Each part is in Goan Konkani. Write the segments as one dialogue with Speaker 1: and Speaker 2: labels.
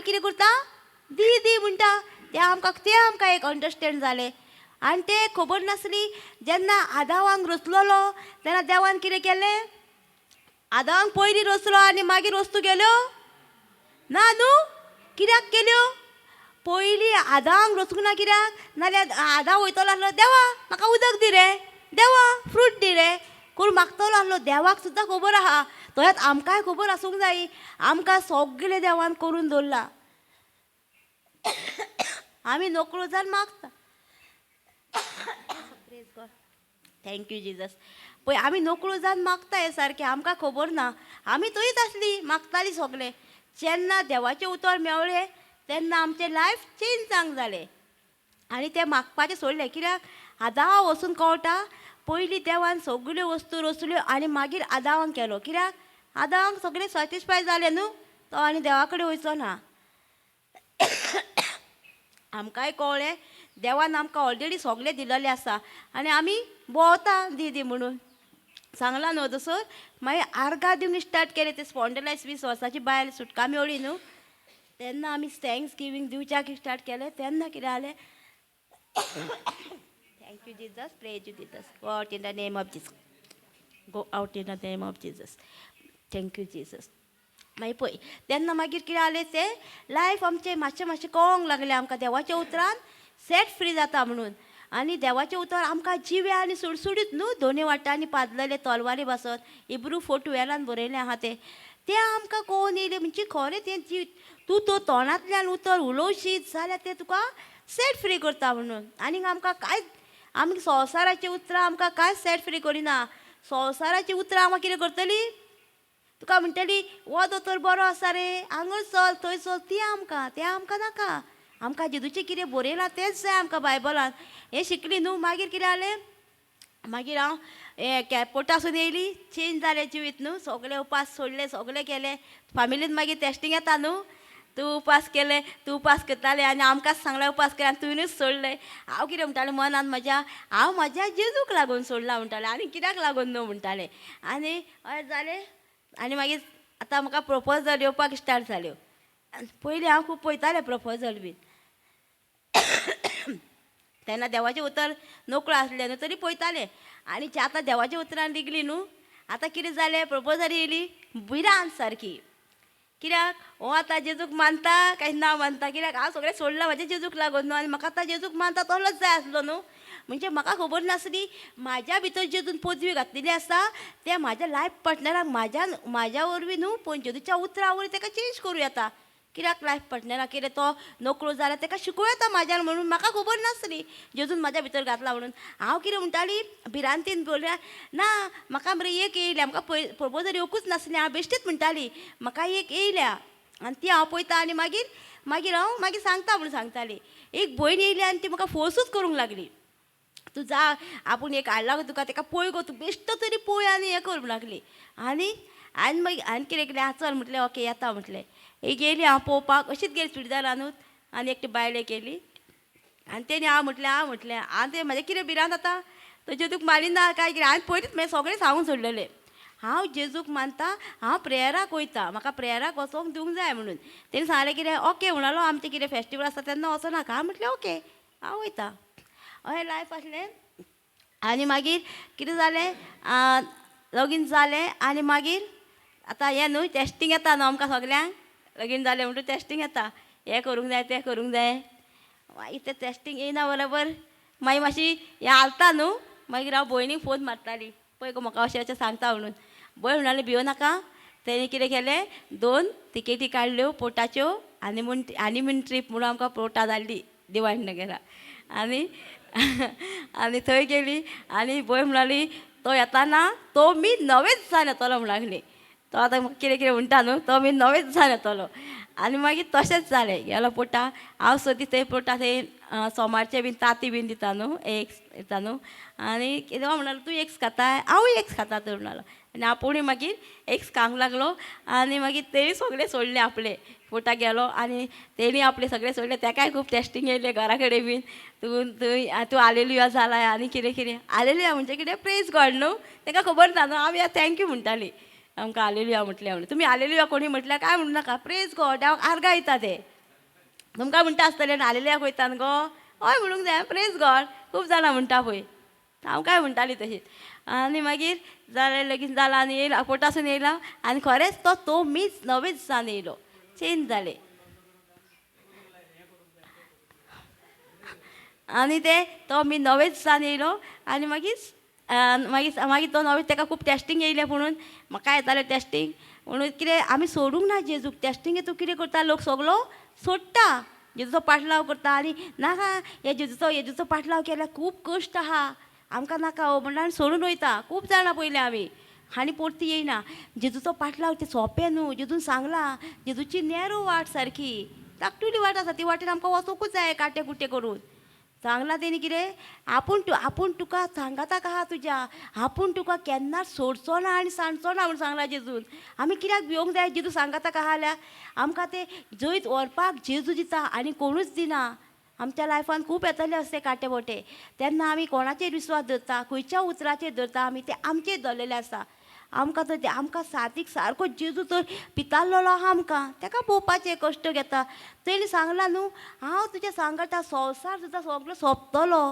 Speaker 1: आमी कितें करता, दी दी म्हणटा. तें आमकां एक अंडरस्टँड जालें आनी तें खबर नासली. जेन्ना आदावांक रचलोलो तेन्ना देवान कितें केलें? आदावांक पयलीं रचलो आनी मागीर वस्तू गेल्यो ना न्हू. कित्याक केल्यो? पयलीं आदावांक रचूंक ना कित्याक? नाल्यार आदाव वयतलो आसलो, देवा म्हाका उदक दी रे, देवा फ्रूट दी रे करून मागतलो आसलो. देवाक सुद्दां खबर आहा. तशेंच आमकांय खबर आसूंक जाय, आमकां सगळें देवान करून दवरलां. आमी नकळो जावन मागता. Thank you Jesus. पळय, आमी नकळो जावन मागता हें सारकें आमकां खबर ना. आमी थंयच आसली, मागताली सगळें. जेन्ना देवाचें उतर मेवळें तेन्ना आमचें लायफ चेंज जावंक जालें आनी तें मागपाचें सोडलें. कित्याक आदावा वचून कळटा, पयलीं देवान सगल्यो वस्तू रचल्यो आनी मागीर आदावांक केलो. कित्याक आदावांक सगळें सॅटिस्फाय जालें न्हू, तो आनी देवा कडेन वयचो ना. आमकांय कळ्ळें, देवान आमकां ऑलरेडी सगळें दिलेलें आसा आनी आमी भोंवता दी दी म्हणून. सांगलां न्हू दोतोर. मागीर आर्गां दिवंक स्टार्ट केलें. ते स्पॉन्डलायटीस 20 वर्सांची बायल सुटका मेवळी न्हू, तेन्ना आमी thanks giving दिवच्याक स्टार्ट केलें. तेन्ना कितें जालें? Thank you Jesus, praise you Jesus. Go out in the name of Jesus, go out in the name of Jesus. Thank you Jesus. मागीर पळय, तेन्ना मागीर कितें जालें तें लायफ आमचें मातशें मातशें कळोंक लागलें आमकां, देवाच्या उतरान सेट फ्री जाता म्हणून. आनी देवाचें उतर आमकां जिवें आनी सुडसुडीत न्हू, दोनी वाटांनी पाजलेले तलवारी बासत. हिब्रू 4:12 बरयलें आहा तें. तें आमकां कळोन येयलें. म्हणजे खरें तें जी तूं तो तोंडांतल्यान उतर उलोवशीत जाल्यार तें तुका सेट फ्री करता म्हणून. आनीक आमकां कांयच, आमी संवसाराचीं उतरां आमकां कांयच सेट फ्री करिना. संवसाराचीं उतरां आमकां कितें करतली? तुका म्हणटली, हो दोतोर बरो आसा रे, हांगा चल, थंय चल. ती आमकां तें आमकां नाका. आमकां जेजूचें कितें बरयलां तेंच जाय आमकां बायबलान. हें शिकली न्हू, मागीर कितें जालें? मागीर हांव हें पोटासून येयली, चेंज जालें जिवीत न्हू. सगळे उपास सोडले, सगळें केलें. फामिलीन मागीर टेस्टींग येता न्हू, तूं उपास केले, तूं उपास करतालें आनी आमकांच सांगलें उपास केले आनी तुवेंनूच सोडलें. हांव कितें म्हणटालें मनान म्हज्या, हांव म्हज्या जेजूक लागून सोडलां म्हणटालें, आनी कित्याक लागून न्हू म्हणटालें. आनी अशें जालें आनी मागीर आतां म्हाका प्रपोजल येवपाक स्टार्ट जाल्यो. पयलीं हांव खूब पळयतालें प्रपोजल बीन. तेन्ना देवाचें उतर नकळो आसलें न्हू, तरी पळयतालें. आनी आतां देवाच्या उतरान रिगली न्हू, आतां कितें जालें? प्रपोजल येयली भिरांत सारकी. कित्याक हो आतां जेजूक मानता काय ना मानता? कित्याक हांव सगळें सोडलां म्हाज्या जेजूक लागून न्हू आनी म्हाका आतां जेजूक मानता तसलोच जाय आसलो न्हू. म्हणजे म्हाका खबर नासली, म्हाज्या भितर जेजून पदवी घातलेली आसा तें म्हाज्या लायफ पार्टनराक म्हाज्या वरवीं न्हू, पण जेजूच्या उतरां वरवीं ताका चेंज करूं येता. कित्याक लायफ पार्टनराक कितें तो नकळो जाल्यार ताका शिकोवं येता म्हाज्यान म्हणून म्हाका खबर नासली जेजून म्हाज्या भितर घातला म्हणून. हांव कितें म्हणटाली भिरांतीन बोलया ना, म्हाका मरे एक येयल्या. म्हाका पय प्रपोजल येवकूच नासलें. हांव बेश्टेच म्हणटाली, म्हाका एक येयल्या आनी ती हांव पळयता आनी मागीर मागीर हांव मागीर सांगता म्हणून सांगताली. एक भयण येयली आनी ती म्हाका फोर्सूच करूंक लागली, तूं जा, आपूण एक हाडला गो तुका, ताका पळय गो तूं, बेश्टो तरी पळय आनी हें करूंक लागली. आनी आनी मागीर आनी कितें केलें, आं चल म्हटलें, ओके येता म्हटलें. एक गेली हांव पळोवपाक, अशीच गेली चुडीदारानूच आनी एकटी बायल केली आनी तेणी हांव म्हटलें, हांव म्हटलें, आनी तें म्हाजें कितें भिरांत आतां तो जेजूक मानिना काय कितें. हांवें पयलींच मागीर सगळें सांगून सोडलेलें, हांव जेजूक मानता, हांव प्रेयराक वयता, म्हाका प्रेयराक वचोंक दिवंक जाय म्हणून. तेणी सांगलें कितें, ओके म्हणलो, आमचें कितें फेस्टिवल आसता तेन्ना वचनाका. हांव म्हटलें ओके, हांव वयता. अशें लायफ आसलें. आनी मागीर कितें जालें? लगीन जालें आनी मागीर आतां हें न्हू टेस्टींग येता न्हू आमकां सगल्यांक. लगीन जालें म्हणटकीर टेस्टींग येता, हें करूंक जाय, तें करूंक जाय. मागीर तें टेस्टींग येयना बरोबर मागीर मातशी हें हालता न्हू. मागीर हांव भयणीक फोन मारताली, पळय गो म्हाका अशें अशें सांगता म्हणून. भयण म्हणटाली, भियो नाका. तेणी कितें केलें, दोन तिकेटी काडल्यो पोर्टाच्यो आनी म्हूण हनीमून ट्रीप म्हणून आमकां पोर्टा धाडली दिवाण नगरा. आनी आनी थंय गेली आनी भयण म्हणाली, तो येताना तो मी नवेच जावन येतलो म्हण लागली. तो आतां म्हाका कितें कितें म्हणटा न्हू, तो मी नवेच जावन येतलो. आनी मागीर तशेंच जालें. गेलो पोर्टा, हांव सदी थंय पोर्टा थंय सोमारचें बीन तांती बीन दिता न्हू, एग्स दिता न्हू. आनी कितें म्हणालो, तूं एग्स खाताय? हांवूय एग्स खाता तर म्हणालो. आनी आपुणूय मागीर एग्स खावंक लागलो. आनी मागीर तेणी सगळें सोडलें आपलें. पोर्टाक गेलो आनी तेणी आपलें सगळें सोडलें. तेकाय खूब टेस्टींग येयलें घरा कडेन बीन, तूं तूं तूं आलेलुया जालाय आनी कितें कितें. आलेलुया म्हणजे कितें? प्रेज गॉड न्हू. तांकां खबर ना न्हू. आमी thank you म्हणटालीं, आमकां आलेलुया म्हटलें म्हणून. तुमी आलेलुया कोणी म्हटल्यार काय म्हणू नाका, प्रेज गॉड, देवाक आर्गां दिता ते. तुमकां म्हणटा आसतलें हालेलुया वयता न्हू गो, हय म्हणूंक जाय, प्रेज गॉड, खूब जाणां म्हणटा पळय, हांव काय म्हणटाली तशीच. आनी मागीर जालें लगीन जालां आनी येयला कोर्टासून येयला आनी खरेंच तो तो मीच नवेच जावन येयलो, चेंज जालें. आनी ते तो मी नवेच जावन येयलो आनी मागीर मागीर मागीर तो नवेच ताका खूब टेस्टींग येयलें म्हणून म्हाका येतालें टेस्टींग म्हणून कितें आमी सोडूंक ना जेजूक. टेस्टींग तूं कितें करता, लोक सगलो सोडटा, जेजूचो पाटलाव करता आनी नाका हे जेजूचो जेजूचो पाटलाव केल्यार खूब कश्ट आहा, आमकां नाका हो म्हणटा आनी सोडून वयता. खूब जाणां पयलें आमी आनी परती येयना. जेजूचो पाटलाव तें सोंपें न्हू, जेजून सांगलां, जेजूची नॅरो वाट सारकी धाकटुली वाट आसा, ती वाटेन आमकां वचोंकूच जाय कांटे कुटे करून. सांगलां तेणी कितें, आपूण तूं आपूण तुका सांगाताक आहा तुज्या, आपूण तुका केन्नाच सोडचो ना आनी सांडचो ना म्हूण सांगलां जेजून. आमी कित्याक भिवंक जाय, जेजू सांगाताक आहा जाल्यार आमकां तें जैत व्हरपाक जेजू दिता आनी कोणूच दिना. आमच्या लायफान खूब येतले आसते कांटे बोटे, तेन्ना आमी कोणाचेर विस्वास दवरता, खंयच्या उतराचेर दवरता, आमी ते आमचेर दवरलेले आसा. आमकां तर ते आमकां सातीक सारको जेजू तर पितारलेलो आहा आमकां, ताका पळोवपाचें कश्ट घेता. तेणी सांगलां न्हू, हांव तुज्या सांगाता संवसार सुद्दां सगलो सोंपतलो,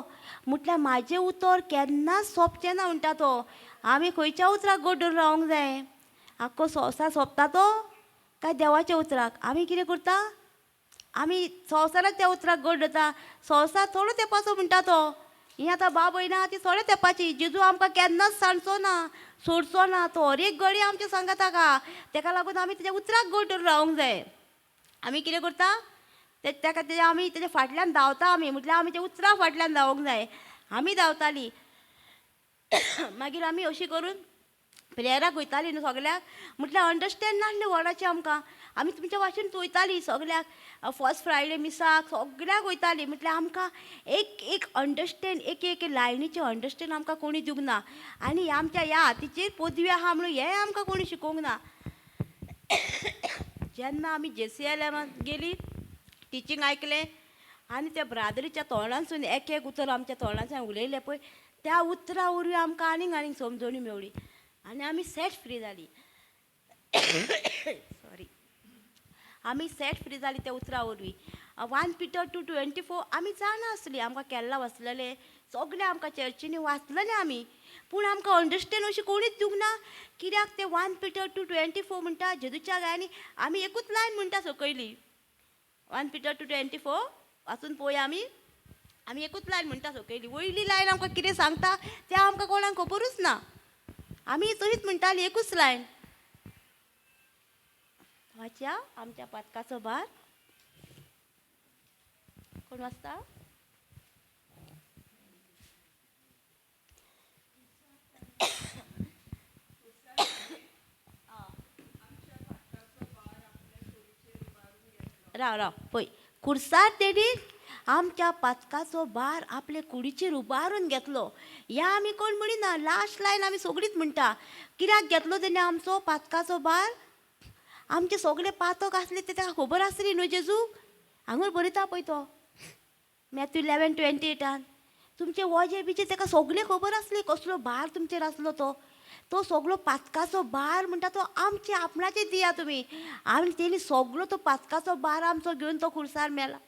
Speaker 1: म्हटल्यार म्हाजें उतर केन्नाच सोंपचें ना म्हणटा तो. आमी खंयच्या उतराक गोड धरून रावंक जाय, आख्खो संवसार सोंपता तो काय देवाच्या उतराक? आमी कितें करता, आमी संवसाराक त्या उतराक गोड धरता. संवसार थोडो तेंपाचो म्हणटा तो, ही आतां बाब वयना ती थोड्या तेंपाची. जेजू आमकां केन्नाच सांडचो ना, सोडचो ना, तो हर एक घडी आमच्या सांगाताक आहा. तेका लागून आमी तेज्या उतराक गोड धरून रावंक जाय. आमी कितें करता ते तेका तेज्या आमी तेज्या फाटल्यान धांवता आमी, म्हटल्यार आमी त्या उतरा फाटल्यान धांवंक जाय. आमी धांवतालीं मागीर आमी अशी करून प्रेयराक वयतालीं न्हू सगल्याक, म्हटल्यार अंडरस्टँड नासलें वर्डाचें आमकां. आमी तुमच्या भाशेन वयतालीं सगल्याक, फर्स्ट फ्रायडे मिसाक सगल्याक वयतालीं. म्हटल्यार आमकां एक एक अंडरस्टँड, एक एक लायनीचें अंडरस्टँड आमकां कोणी दिवंक ना. आनी आमच्या ह्या हातीचेर पदवी आहा म्हणून हें आमकां कोणी शिकोवंक ना. जेन्ना आमी जेसीएलान गेली, टिचींग आयकलें आनी त्या ब्रादरीच्या तोंडांसून एक एक उतर आमच्या तोंडांतल्यान उलयलें पळय, त्या उतरां वरवीं आमकां आनीक आनीक समजणी मेवली आनी आमी सेट फ्री जाली. सॉरी, आमी सेट फ्री जाली त्या उतरां वरवीं. 1 Peter 2:24 आमी जाणा आसली, आमकां केरला वाचलेलें सगळें, आमकां चर्चींनी वाचलेलें आमी, पूण आमकां अंडरस्टँड अशें कोणीच दिवंक ना. कित्याक तें 1 Peter 2:24 म्हणटा, जेजूच्या गायांनी आमी एकूच लायन म्हणटा सकयली. 1 Peter 2:24 वाचून पळोवया आमी, आमी एकूच लायन म्हणटा सकयली, वयली लायन आमकां कितें सांगता तें आमकां कोणाक खबरूच ना. आमी तशीच म्हणटाली एकूच लायन. वाचया आमच्या पातकाचो भार. कोण वाचता? राव राव पळय, खुर्सार तेणी आमच्या पातकाचो भार आपले कुडीचेर उबारून घेतलो. ह्या आमी कोण म्हणिना, लास्ट लायन आमी सगळींच म्हणटा. कित्याक घेतलो तेणी आमचो पातकाचो भार? आमचे सगळे पातक आसले ते ताका खबर आसली न्हू जेजू. हांगूर बरयता पळय तो मॅथ्यू 11:28 तुमचे वजे बिजे ताका सगळें खबर आसली, कसलो भार तुमचेर आसलो तो, तो सगळो पातकाचो भार म्हणटा तो आमचे आपणाचेर दिया तुमी. आनी तेणी सगळो तो पातकाचो भार आमचो घेवन तो खुर्सार मेला.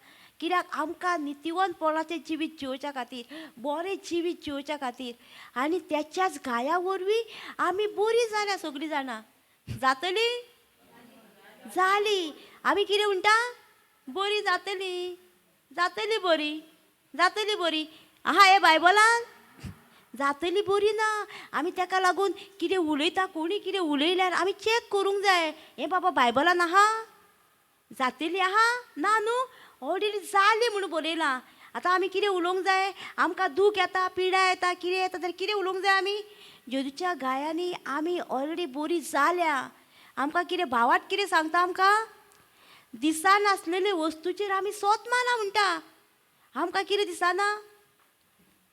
Speaker 1: कित्याक आमकां नितीवंतपणाचें जिवीत जिवच्या खातीर, बरें जिवीत जिवच्या खातीर. आनी त्याच्याच घाया वरवीं आमी बरीं जाल्या सगळीं जाणां. जातली जाली. आमी कितें म्हणटा, बरी जातली, जातली बरी, जातली बरी. आहा हे बायबलान जातली बरी ना. आमी ताका लागून कितें उलयता, कोणी कितें उलयल्यार आमी चॅक करूंक जाय, हें बाबा बायबलान आहा जातली आहा ना न्हू, ऑलरेडी जाली म्हणून बरयलां. आतां आमी कितें उलोवंक जाय, आमकां दूख येता, पिडा येता, कितें येता जाल्यार कितें उलोवंक जाय आमी? जेजूच्या गायांनी आमी ऑलरेडी बरी जाल्या. आमकां कितें भावात कितें सांगता आमकां, दिसनासलेले वस्तूचेर आमी सोत माना म्हणटा. आमकां कितें दिसना?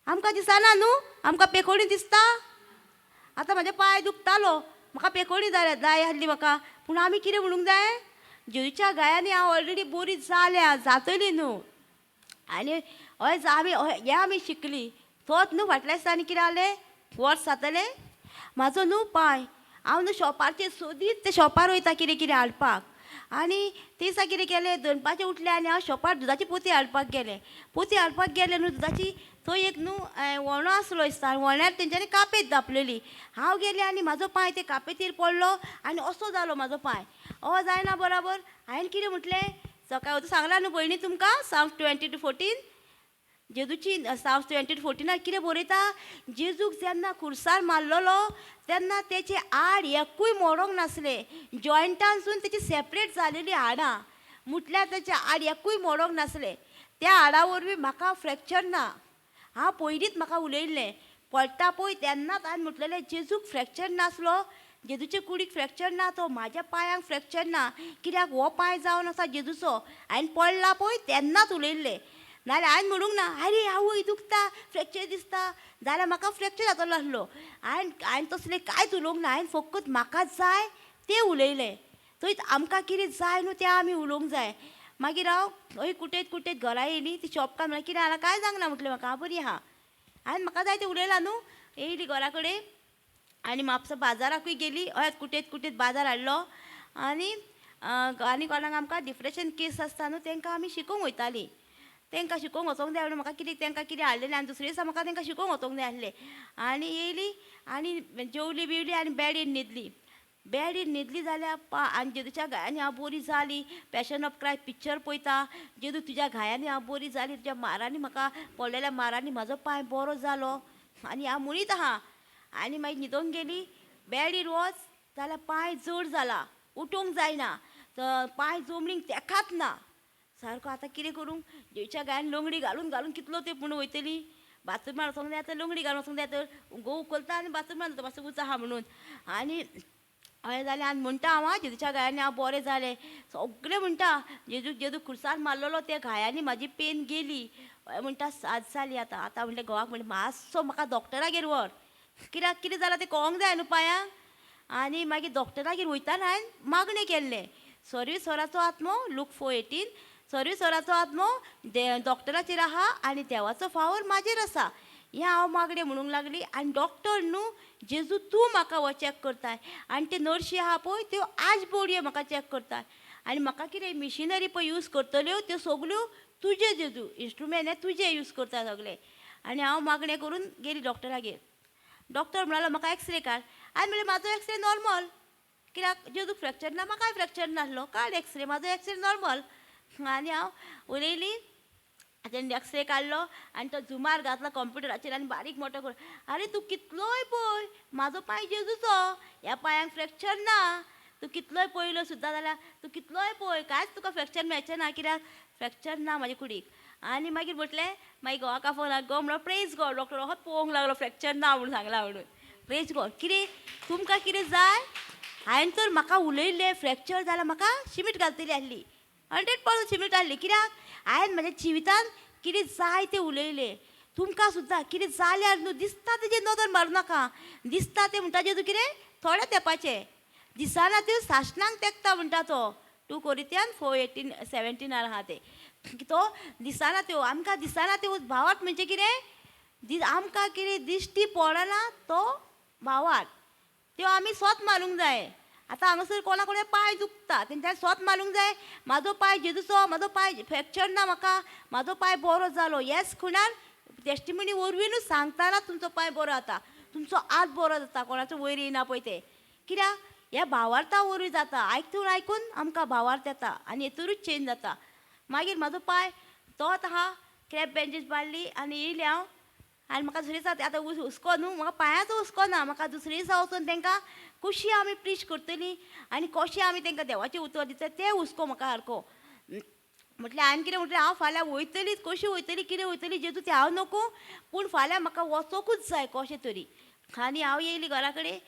Speaker 1: आमकां दिसना न्हू, आमकां पेकोणी दिसता. आतां म्हाजे पांय दुखतालो, म्हाका पेकोणी जाय जाय आसली म्हाका, पूण आमी कितें म्हणूंक जाय, जेजूच्या गायांनी हांव ऑलरेडी बरी जाल्या, जातली न्हू. आनी हय आमी हें आमी शिकली. तोच न्हू फाटल्या दिसांनी कितें जालें, वर्स जातलें म्हाजो न्हू पांय, हांव न्हू शॉपाचेर सोदीत ते शॉपार वयता कितें कितें हाडपाक. आनी ते दिसा कितें केलें, दनपारचें उठलें आनी हांव शॉपार दुदाची पोती हाडपाक गेलें. पोती हाडपाक गेलें न्हू दुदाची, थंय एक न्हू वोणो आसलो दिसता, वोण्यार तेंच्यांनी कापेत धांपलेली. हांव गेलें आनी म्हाजो पांय ते कापेतीर पडलो आनी असो जालो म्हाजो पांय. ओ जायना बराबर हांवें कितें म्हटलें, सकाळीं सांगलां न्हू भयणी तुमकां साम 22:14 जेजूची साम 22:14 कितें बरयता, जेजूक जेन्ना खुर्सार मारलेलो तेन्ना तेचे आड एकूय मोडोंक नासले, जॉयंटानसून तेची सेपरेट जालेली हाडां, म्हटल्यार तेचे आड एकूय मोडोंक नासले. त्या हाडा वरवीं म्हाका फ्रॅक्चर ना. हांव पयलींच म्हाका उलयल्लें पडटा पळय तेन्नाच हांवें म्हटलेलें जेजूक फ्रॅक्चर नासलो, जेजूचे कुडीक फ्रॅक्चर ना, तो म्हाज्या पांयांक फ्रॅक्चर ना, कित्याक हो पांय जावन आसा जेजूचो. हांवें पडला पळय तेन्नाच उलयल्लें, नाजाल्यार हांवें म्हणूंक ना आरे आवय दुखता फ्रॅक्चर दिसता जाल्यार म्हाका फ्रॅक्चर जातलो आसलो. हांवें तसलें कांयच उलोवंक ना, हांवें फकत म्हाका जाय तें उलयलें. थंय आमकां कितें जाय न्हू तें आमी उलोवंक जाय. मागीर हांव हय कुटेत कुटेत घरा येयली, ती शॉपकार म्हणल्यार कितें जालां कांय सांगना म्हटलें म्हाका, हांव बरी आहा. हांवें म्हाका जाय तें उलयलां न्हू. येयली घरा कडेन आनी म्हापसा बाजाराकूय गेली, हय कुटेत कुटेत बाजार हाडलो. आनी आनी कोणाक आमकां डिप्रेशन केस आसता न्हू तेंकां आमी शिकोवंक वयतालीं. तेंकां शिकोवंक वचोंक जाय म्हणून म्हाका कितें तेंकां कितें हाडलेलें आनी दुसरे दिसा म्हाका तेंकां शिकोवंक वचोंक जाय आसलें. आनी येयली आनी जेवली बिवली आनी बेडीर न्हिदली. बेडीर न्हिदली जाल्यार पा आनी जेजूच्या घायांनी हांव बरी जाली. पॅशन ऑफ क्रायस्ट पिक्चर पळयता, जेजू तुज्या घायांनी हांव बरी जाली, तुज्या मारांनी म्हाका पडलेल्या मारांनी म्हाजो पांय बरो जालो. आनी हांव म्हणीत आहा. आनी मागीर न्हिदोंक गेली, बेडीर वच जाल्यार पांय जड जाला, उठूंक जायना, पांय जमनीक तेकाच ना सारको. आतां कितें करूं, जेजूच्या घायान लंगडी घालून घालून कितलो तेंप म्हणून वयतली, बाथरुमान वचोंक जाय आतां लंगडी घालून वचोंक जाय तर घोव उखलता आनी बाथरुमान वता मातसो उंच आहा म्हणून. आनी हय जालें आनी म्हणटा हांव आं जेजूच्या घायांनी हांव बरें जालें. सगळें म्हणटा जेजूक जेजू खुर्सार मारलेलो त्या घायांनी म्हाजी पेन गेली. हय म्हणटा सात जाली आतां. आतां म्हणलें घोवाक म्हणलें मातसो म्हाका डॉक्टरागेर व्हर, कित्याक कितें जालां तें कळोंक जाय न्हू पांयांक. आनी मागीर डॉक्टरागेर वयताना हांवें मागणें केल्लें, सर्वेस्वराचो आत्मो लूक 4:18, सर्वेस्वराचो आत्मो डॉक्टराचेर आहा आनी देवाचो फावर म्हाजेर आसा, हें हांव मागणें म्हणूंक लागली. आनी डॉक्टर न्हू जेजू तूं म्हाका हो चॅक करताय, आनी ते नर्शी आहा पळय त्यो आज बोडयो म्हाका चॅक करताय, आनी म्हाका कितें मिशिनरी पळय यूज करतल्यो त्यो सगल्यो तुजे जेजू इंस्ट्रुमेंट हे तुजे यूज करता सगळे. आनी हांव मागणें करून गेली डॉक्टरागेर. डॉक्टर म्हणालो म्हाका एक्सरे काड. हांवें म्हणलें म्हाजो एक्सरे नॉर्मल, कित्याक जेजूक फ्रॅक्चर ना म्हाकाय फ्रॅक्चर नासलो, काड एक्सरे, म्हाजो एक्सरे नॉर्मल. आनी हांव उलयली, तेणी एक्सरे काडलो आनी तो जुमार घातलो कंप्युटराचेर आनी बारीक मोटो करून, आरे तूं कितलोय पळय म्हाजो पांय जेजूचो, ह्या पांयांक फ्रॅक्चर ना, तूं कितलोय पळयलो सुद्दां जाल्यार तूं कितलोय पळय कांयच तुका फ्रॅक्चर मेळचें ना, कित्याक फ्रॅक्चर ना म्हाजे कुडीक. आनी मागीर म्हटलें मागीर घोवाक फोन घोव म्हणलो प्रेज गॉड, डॉक्टर होच पळोवंक लागलो फ्रॅक्चर ना म्हणून सांगलां म्हणून. प्रेज गॉड. कितें तुमकां कितें जाय, हांवें तर म्हाका उलयल्लें फ्रॅक्चर जाल्यार म्हाका शिमीट घालतली आसली, 100% शिमीट घातली, कित्याक हांवें म्हज्या जिवितान कितें जाय तें उलयलें. तुमकां सुद्दां कितें जाल्यार न्हू दिसता तेजेर नदर मारूं नाका, दिसता तें म्हणटा जेजू कितें थोड्या तेंपाचें, दिसना त्यो सासणांक तेंकता म्हणटा तो, 2 Corinthians 4:18-17 आहा तें. तो दिसना त्यो आमकां दिसना त्यो भावार्थ म्हणजे कितें, आमकां कितें दिश्टी पडना तो भावार्थ, त्यो आमी स्वत मारूंक जाय. आतां हांगासर कोणा कोणा पांय दुखता तेंच्यानी स्वत मारूंक जाय, म्हाजो पांय जेजूचो, म्हाजो पांय फ्रॅक्चर ना म्हाका, म्हाजो पांय बरो जालो. येस खुणान टेस्टिमनी वरवीनूच सांगतना तुमचो पांय बरो जाता, तुमचो आत बरो जाता, कोणाचो वयर येयना पळय तें, कित्याक ह्या भावार्था वरवीं जाता. आयकून आयकून आमकां भावार्थ येता आनी हेतूरूच चेंज जाता. मागीर म्हाजो पांय तोच आहा, क्रॅप बँडेज बांदली आनी येयली हांव. आनी म्हाका दुसरे दिसा आतां हुस्को न्हू, म्हाका पांयाचो हुस्को ना, म्हाका दुसरे दिसा वचून तेंकां कशी आमी प्रीच करतली आनी कशें आमी तेंकां देवाचें उतर दितले तें हुस्को म्हाका सारको. म्हटलें हांवें कितें म्हटलें हांव फाल्यां वयतलीच, कशी वयतली कितें वयतली जेजू तें हांव नको, पूण फाल्यां म्हाका वचोकूच जाय कशें तरी. आनी हांव येयली घरा कडेन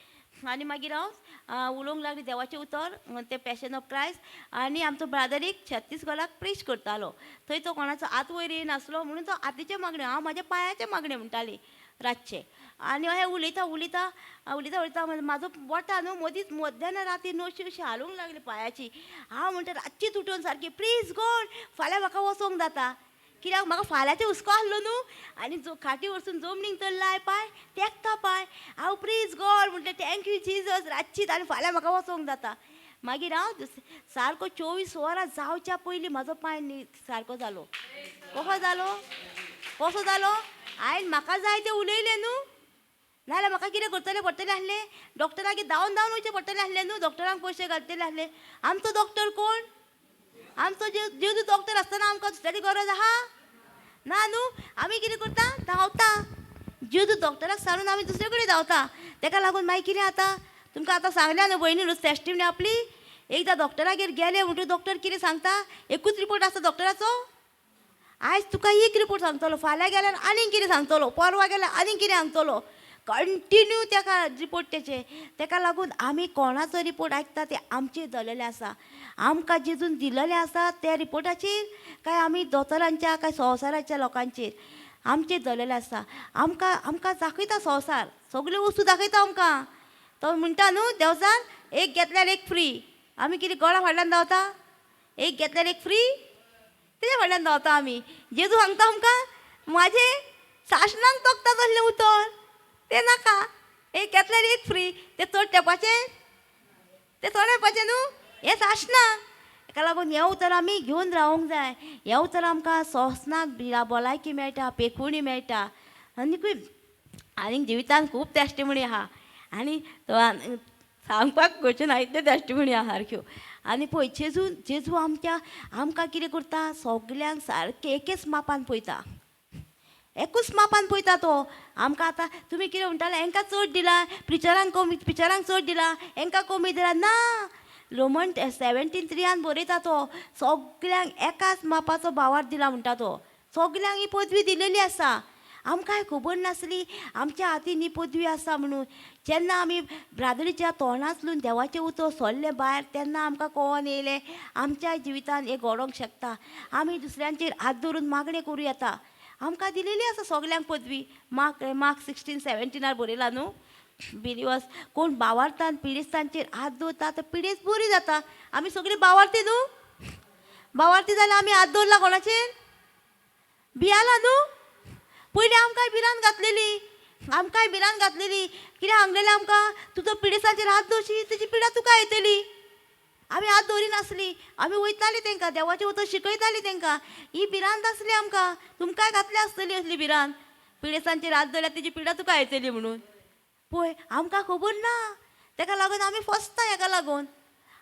Speaker 1: आनी मागीर हांव उलोवंक लागली देवाचें उतर, तें पॅशन ऑफ क्रायस्ट. आनी आमचो ब्रादर एक छत्तीसगडाक प्रीच करतालो, थंय तो कोणाचो आत वयर येयनासलो म्हणून तो आतीचें मागणें, हांव म्हाज्या पांयाचें मागणें म्हणटाली रातचें. आनी अशें उलयता उलयता उलयता उलयता म्हाजो बोटां न्हू मदींच मध्यान राती न्हू अशी अशी हालूंक लागली पांयाची. हांव म्हणटा रातचीच उठून सारकी प्लीज गॉड फाल्यां म्हाका वचोंक जाता, कित्याक म्हाका फाल्यांचें हुस्को आसलो न्हू. आनी जो खाटी वचून जमनीक तर लाय पांय तेकता पांय, हांव प्लीज गॉड म्हटलें thank you Jesus रातचीच, आनी फाल्यां म्हाका वचोंक जाता. मागीर हांव सारको 24 वरां जावच्या पयलीं म्हाजो पांय सारको जालो. कसो जालो? कसो जालो? हांवें म्हाका जाय तें उलयलें न्हू, नाजाल्यार म्हाका कितें करतलें पडटलें आसलें, डॉक्टरागेर धांवन धांवन वयचें पडटलें आसलें न्हू, डॉक्टरांक पयशे घालतले आसले. आमचो डॉक्टर कोण? आमचो जेजू डॉक्टर आसतना आमकां दुसऱ्याची गरज आहा ना न्हू. आमी कितें करता? धांवता. जेजू डॉक्टराक सांगून आमी दुसरे कडेन धांवता. तेका लागून मागीर कितें जाता तुमकां आतां सांगल्या न्हू भयणी, न्हू टेस्टिमनी आपली. एकदां डॉक्टरागेर गेले म्हणटकीर डॉक्टर कितें सांगता? एकूच रिपोर्ट आसता डॉक्टराचो. आयज तुका एक रिपोर्ट सांगतलो, फाल्यां गेल्यार आनीक कितें सांगतलो, परवां गेल्यार आनीक कितें सांगतलो, कंटिन्यू तेका रिपोर्ट तेचे. तेका लागून आमी कोणाचो रिपोर्ट आयकता ते आमचेर जालेलें आसा. आमकां जेजून दिलेलें आसा त्या रिपोर्टाचेर काय आमी दोतोरांच्या काय संवसाराच्या लोकांचेर आमचेर जालेलें आसा. आमकां आमकां दाखयता संवसार, सगल्यो वस्तू दाखयता आमकां. तो म्हणटा न्हू देवचार एक घेतल्यार एक फ्री. आमी कितें गोळा फाटल्यान धांवता? एक घेतल्यार एक फ्री, तेज्या फाटल्यान धांवता आमी. जेजू सांगता आमकां म्हाजें सासणाक तोखता तसलें उतर तें नाका, एक घेतल्यार एक फ्री, तें चड तेंपाचें, तें थोडे तेंपाचें न्हू, हें सासणां. तेका लागून हें उतर आमी घेवन रावंक जाय. हें उतर आमकां सोंसनाक भलायकी मेळटा, पेखुणी मेळटा. आनीकूय आनीक जिवितान खूब टेस्टिमनी आहा आनी सांगपाक कळचें ना इतल्यो टेस्टिमनी आहा सारक्यो. आनी पळय जेजू जेजू आमच्या आमकां कितें करता? सगल्यांक सारकें एकेच मापान पळयता, एकूच मापान पळयता तो आमकां. आतां तुमी कितें म्हणटाले, हेंकां चड दिला, प्रिचरांक कमी, प्रिचरांक चड दिला, हेंकां कमी दिला. ना, रोमन 17:3 बरयता तो सगल्यांक एकाच मापाचो भावार दिला म्हणटा तो. सगल्यांक ही पदवी दिलेली आसा. आमकांय खबर नासली आमच्या हातीन ही पदवी आसा म्हणून. जेन्ना आमी ब्रादरीच्या तोंडांतल्यान देवाचें उतर सरलें भायर तेन्ना आमकां कळोन येयलें आमच्या जिवितान हें घडोवंक शकता. आमी दुसऱ्यांचेर हात धरून मागणें करूं येता. आमकां दिलेली आसा सगल्यांक पदवी. मार्क मार्क 16:17 बरयला न्हू, बिलिवर्स कोण बावार्थान पिडेस्तांचेर हात दवरता तर पिडेस्त बरी जाता. आमी सगळीं बावार्थी न्हू, बावार्थी जाल्यार आमी हात दवरला कोणाचेर? भियाला न्हू. पयलीं आमकांय भिरांत घातलेली, आमकांय भिरांत घातलेली. कितें सांगलेलें आमकां? तुजो पिडेस्तांचेर हात दवरशी तेजी पिडा तुका येतली. आमी हात दवरिनासली, आमी वयताली तेंकां देवाचें उतर शिकयताली तेंकां. ही भिरांत आसली आमकां, तुमकांय घातली आसतली असली भिरांत, पिडेस्तांचेर हात दवरल्यार तेजी पिडा तुका येतली म्हणून. पळय आमकां खबर ना, तेका लागून आमी फसता. हेका लागून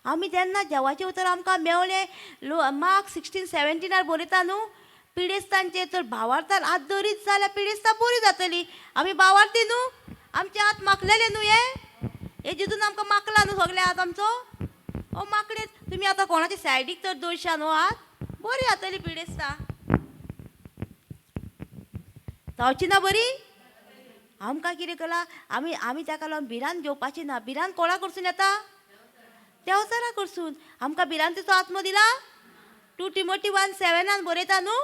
Speaker 1: आमी जेन्ना देवाचें उतर आमकां मेवलें, मार्क 16:17 बरयता न्हू, पिडेस्तांचेर तर भावार्थान हात दवरीत जाल्यार पिडेस्तां बरी जातली. आमी भावार्थी न्हू, आमचे हात माखलेले न्हू, हे हे जितून आमकां माखला न्हू सगळे हात आमचो, हो माकडे. तुमी आतां कोणाच्या सायडीक तर दवरशा न्हू हात, बरी जातली पिडेस्तां. जावची ना बरी? आमकां कितें केलां आमी आमी ताका लागून भिरांत घेवपाची ना. भिरांत कोणा कडसून येता? देवचारा कडसून. आमकां भिरांतीचो आत्मो दिला? 2 Timothy 1:7 बरयता न्हू,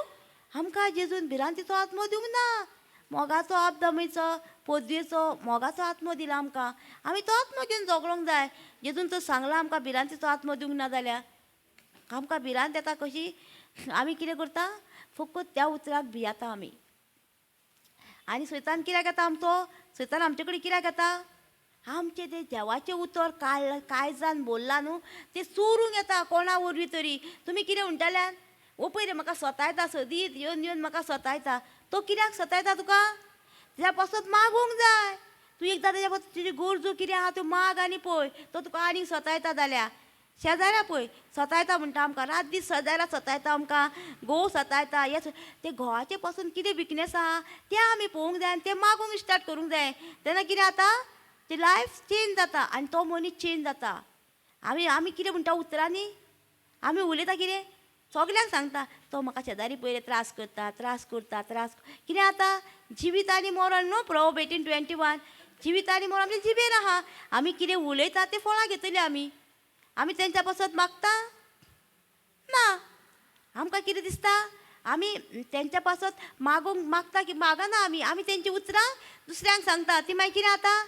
Speaker 1: आमकां जेजून भिरांतीचो आत्मो दिवंक ना, मोगाचो, आपदमीचो, पदवेचो, मोगाचो आत्मो दिला आमकां. आमी तो आत्मो घेवन झगडोंक जाय. जेजून तो सांगला आमकां भिरांतीचो आत्मो दिवंक ना जाल्यार आमकां भिरांत येता कशी? आमी कितें करता? फकत त्या उतराक भियेता आमी. आनी सैतान कित्याक येता आमचो? सैतान आमचे कडेन कित्याक येता? आमचें तें देवाचें उतर काळजान बोल्लां न्हू तें चोरूंक येता कोणा वरवीं तरी. तुमी कितें म्हणटाल्यान, ओ पळय रे म्हाका सतायता सदींच येवन येवन म्हाका सतायता. तो कित्याक सतायता तुका? तेज्या पासत मागूंक जाय. तूं एकदां तेज्या पासत तुजी गरजो कितें आहा त्यो माग आनी पळय तो तुका आनीक सतायता जाल्यार. शेजाऱ्या पळय सतायता म्हणटा आमकां, रात दीस शेजाऱ्या सतायता आमकां, घोव सतायता. हे ते घोवाचे पासून कितें विकनेस आहा तें आमी पळोवंक जाय आनी तें मागूंक स्टार्ट करूंक जाय. तेन्ना कितें जाता? ती लायफ चेंज जाता आनी तो मनीस चेंज जाता. आमी आमी कितें म्हणटा उतरांनी आमी उलयता कितें सगल्यांक सांगता, तो म्हाका शेजारी पयले त्रास करता, त्रास करता, त्रास. कितें जाता? जिवीत आनी मरण न्हू, प्रोवर्ब 18:21, जिवीत आनी मरण आमच्या जिबेर आहा. आमी कितें उलयता तें फळां घेतली आमी. आमी तेंच्या पासत मागता ना. आमकां कितें दिसता? आमी तेंच्या पासत मागूंक मागता की मागना आमी. आमी तेंची उतरां दुसऱ्यांक सांगता, ती मागीर कितें जाता?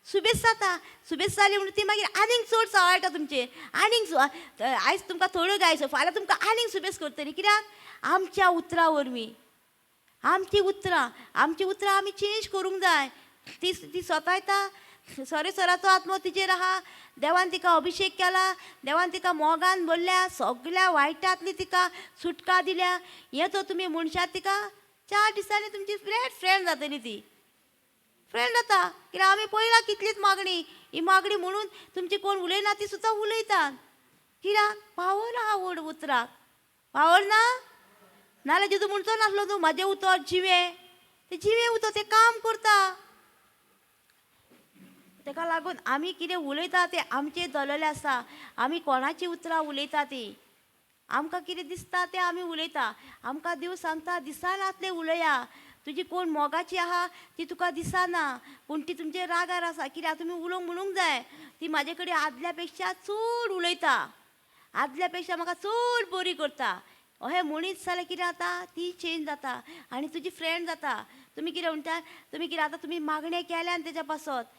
Speaker 1: सुबेज जाता. सुबेज जाली म्हणून ती मागीर आनीक चड चाळटा तुमचेर, आनीक आयज तुमकां थोड्यो गायचो, फाल्यां तुमकां आनीक सुबेज करतली. कित्याक? आमच्या उतरां वरवीं. आमची उतरां, आमची उतरां आमी चेंज करूंक जाय. ती ती सतायता सर्वेस्वराचो आत्मो तिचेर आहा, देवान तिका अभिशेक केला, देवान तिका मोगान भरल्या, सगळ्या वायटांतली तिका सुटका दिल्या. हें तर तुमी मनशां तिका 4 दिसांनी तुमची फ्रेंड जातली, ती फ्रेंड जाता. कित्याक आमी पळयला कितलीच मागणी, ही मागणी म्हणून तुमची कोण उलयना ती सुद्दां उलयतात. कित्याक पावर आहा व्हड उतराक, पावर ना. नाल्यार जेजू म्हणचो नासलो न्हू म्हाजें उतर जिवें, तें जिवें उतर तें काम करता. तेका लागून आमी कितें उलयता तें आमचेर दवरलेलें आसा. आमी कोणाचीं उतरां उलयता तीं आमकां कितें दिसता तें आमी उलयता. आमकां देव सांगता दिसनासलें उलया, तुजी कोण मोगाची आहा ती तुका दिसना, पूण ती तुमचे रागार आसा. कित्याक तुमी उलोवंक म्हणूंक जाय ती म्हाजे कडेन आदल्या पेक्षा चड उलयता, आदल्या पेक्षा म्हाका चड बरी करता. अहें म्हणीत जाल्यार कितें जाता, ती चेंज जाता आनी तुजी फ्रेंड जाता. तुमी कितें म्हणटा, तुमी कितें आतां तुमी मागणें केलें आनी तेज्या पासत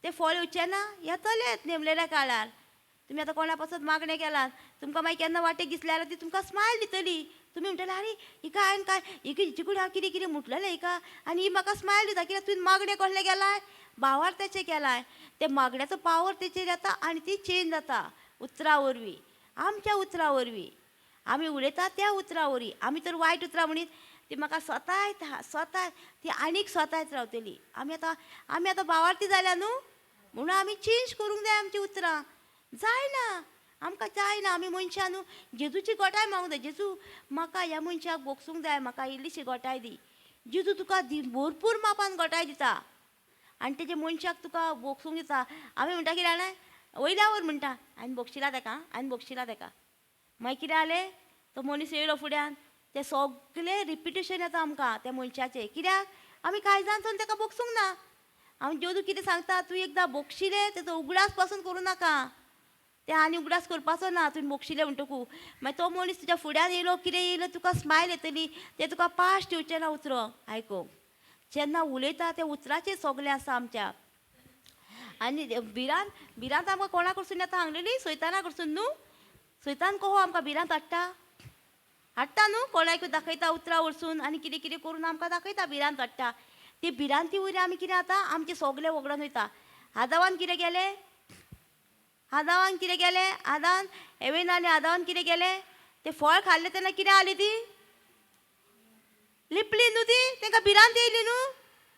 Speaker 1: तें फळ येवचें ना, येतलेंच नेमलेल्या काळार. तुमी आतां कोणा पासत मागणें केलां, तुमकां मागीर केन्ना वाटेक दिसलें जाल्यार ती तुमकां स्मायल दितली. तुमी म्हणटले आरे हिका हांवें काय हिका हिचे कडेन हांव कितें कितें म्हटलेलें हिका आनी ही म्हाका स्मायल दिता. कित्याक तुवें मागणें कसलें केलां, भावार तेचें केलां, ते मागण्याचो पावर तेचेर येता आनी ती चेंज जाता उतरां वरवीं, आमच्या उतरां वरवीं, आमी उलयता त्या उतरां वरवीं. आमी तर वायट उतरां म्हणीत ती म्हाका स्वतायत स्वता ती आनीक स्वतायत रावतली. आमी आतां भावार्थी जाल्या न्हू, म्हणून आमी चेंज करूंक जाय आमचीं उतरां. जायना आमकां, जायना. आमी मनशां न्हू जेजूची गोठाय मागूंक जाय. जेजू म्हाका ह्या मनशाक भोगसूंक जाय, म्हाका इल्लीशी गोठाय दी. जेजू तुका भरपूर मापान गोठाय दिता आनी तेजे मनशाक तुका भोगसूंक दिता. आमी म्हणटा कितें जाणा, वयल्यावर म्हणटा हांवें भोगशिला तेका, हांवें भोगशिला तेका. मागीर कितें जालें, तो मनीस येयलो फुड्यान, ते सगळे रिपिटेशन येता आमकां त्या मनशाचें. कित्याक आमी कांय जाण तेका भोगसूंक ना. हांव जेजू कितें सांगता, तूं एकदां भोगशिलें तेजो उगडास पासून करूं नाका, तें आनी उगडास करपाचो ना. तुवें भोगशिलें म्हणटकू मागीर तो मनीस तुज्या फुड्यान येयलो, कितें येयलो, तुका स्मायल येतली, तें तुका पास्ट येवचें ना उतरो आयकूंक. जेन्ना उलयता तें उतराचेर सगलें आसा आमच्या. आनी भिरांत भिरांत आमकां कोणा कडसून येता सांगलेली, सैताना कडसून न्हू. सैतान कहो आमकां भिरांत हाडटा, हाडटा न्हू, कोणाकूय दाखयता उतरां वरसून आनी कितें कितें करून आमकां दाखयता, भिरांत हाडटा. ती भिरांती वयली आमी कितें जाता, आमचें सगलें वगडून वयता. आदावान कितें केलें, आदावान कितें केलें, आदान एवेन आनी आदावान कितें केलें, तें फळ खाल्लें तेन्ना कितें आली, ती लिपली न्हू, ती तांकां भिरांत येयली न्हू.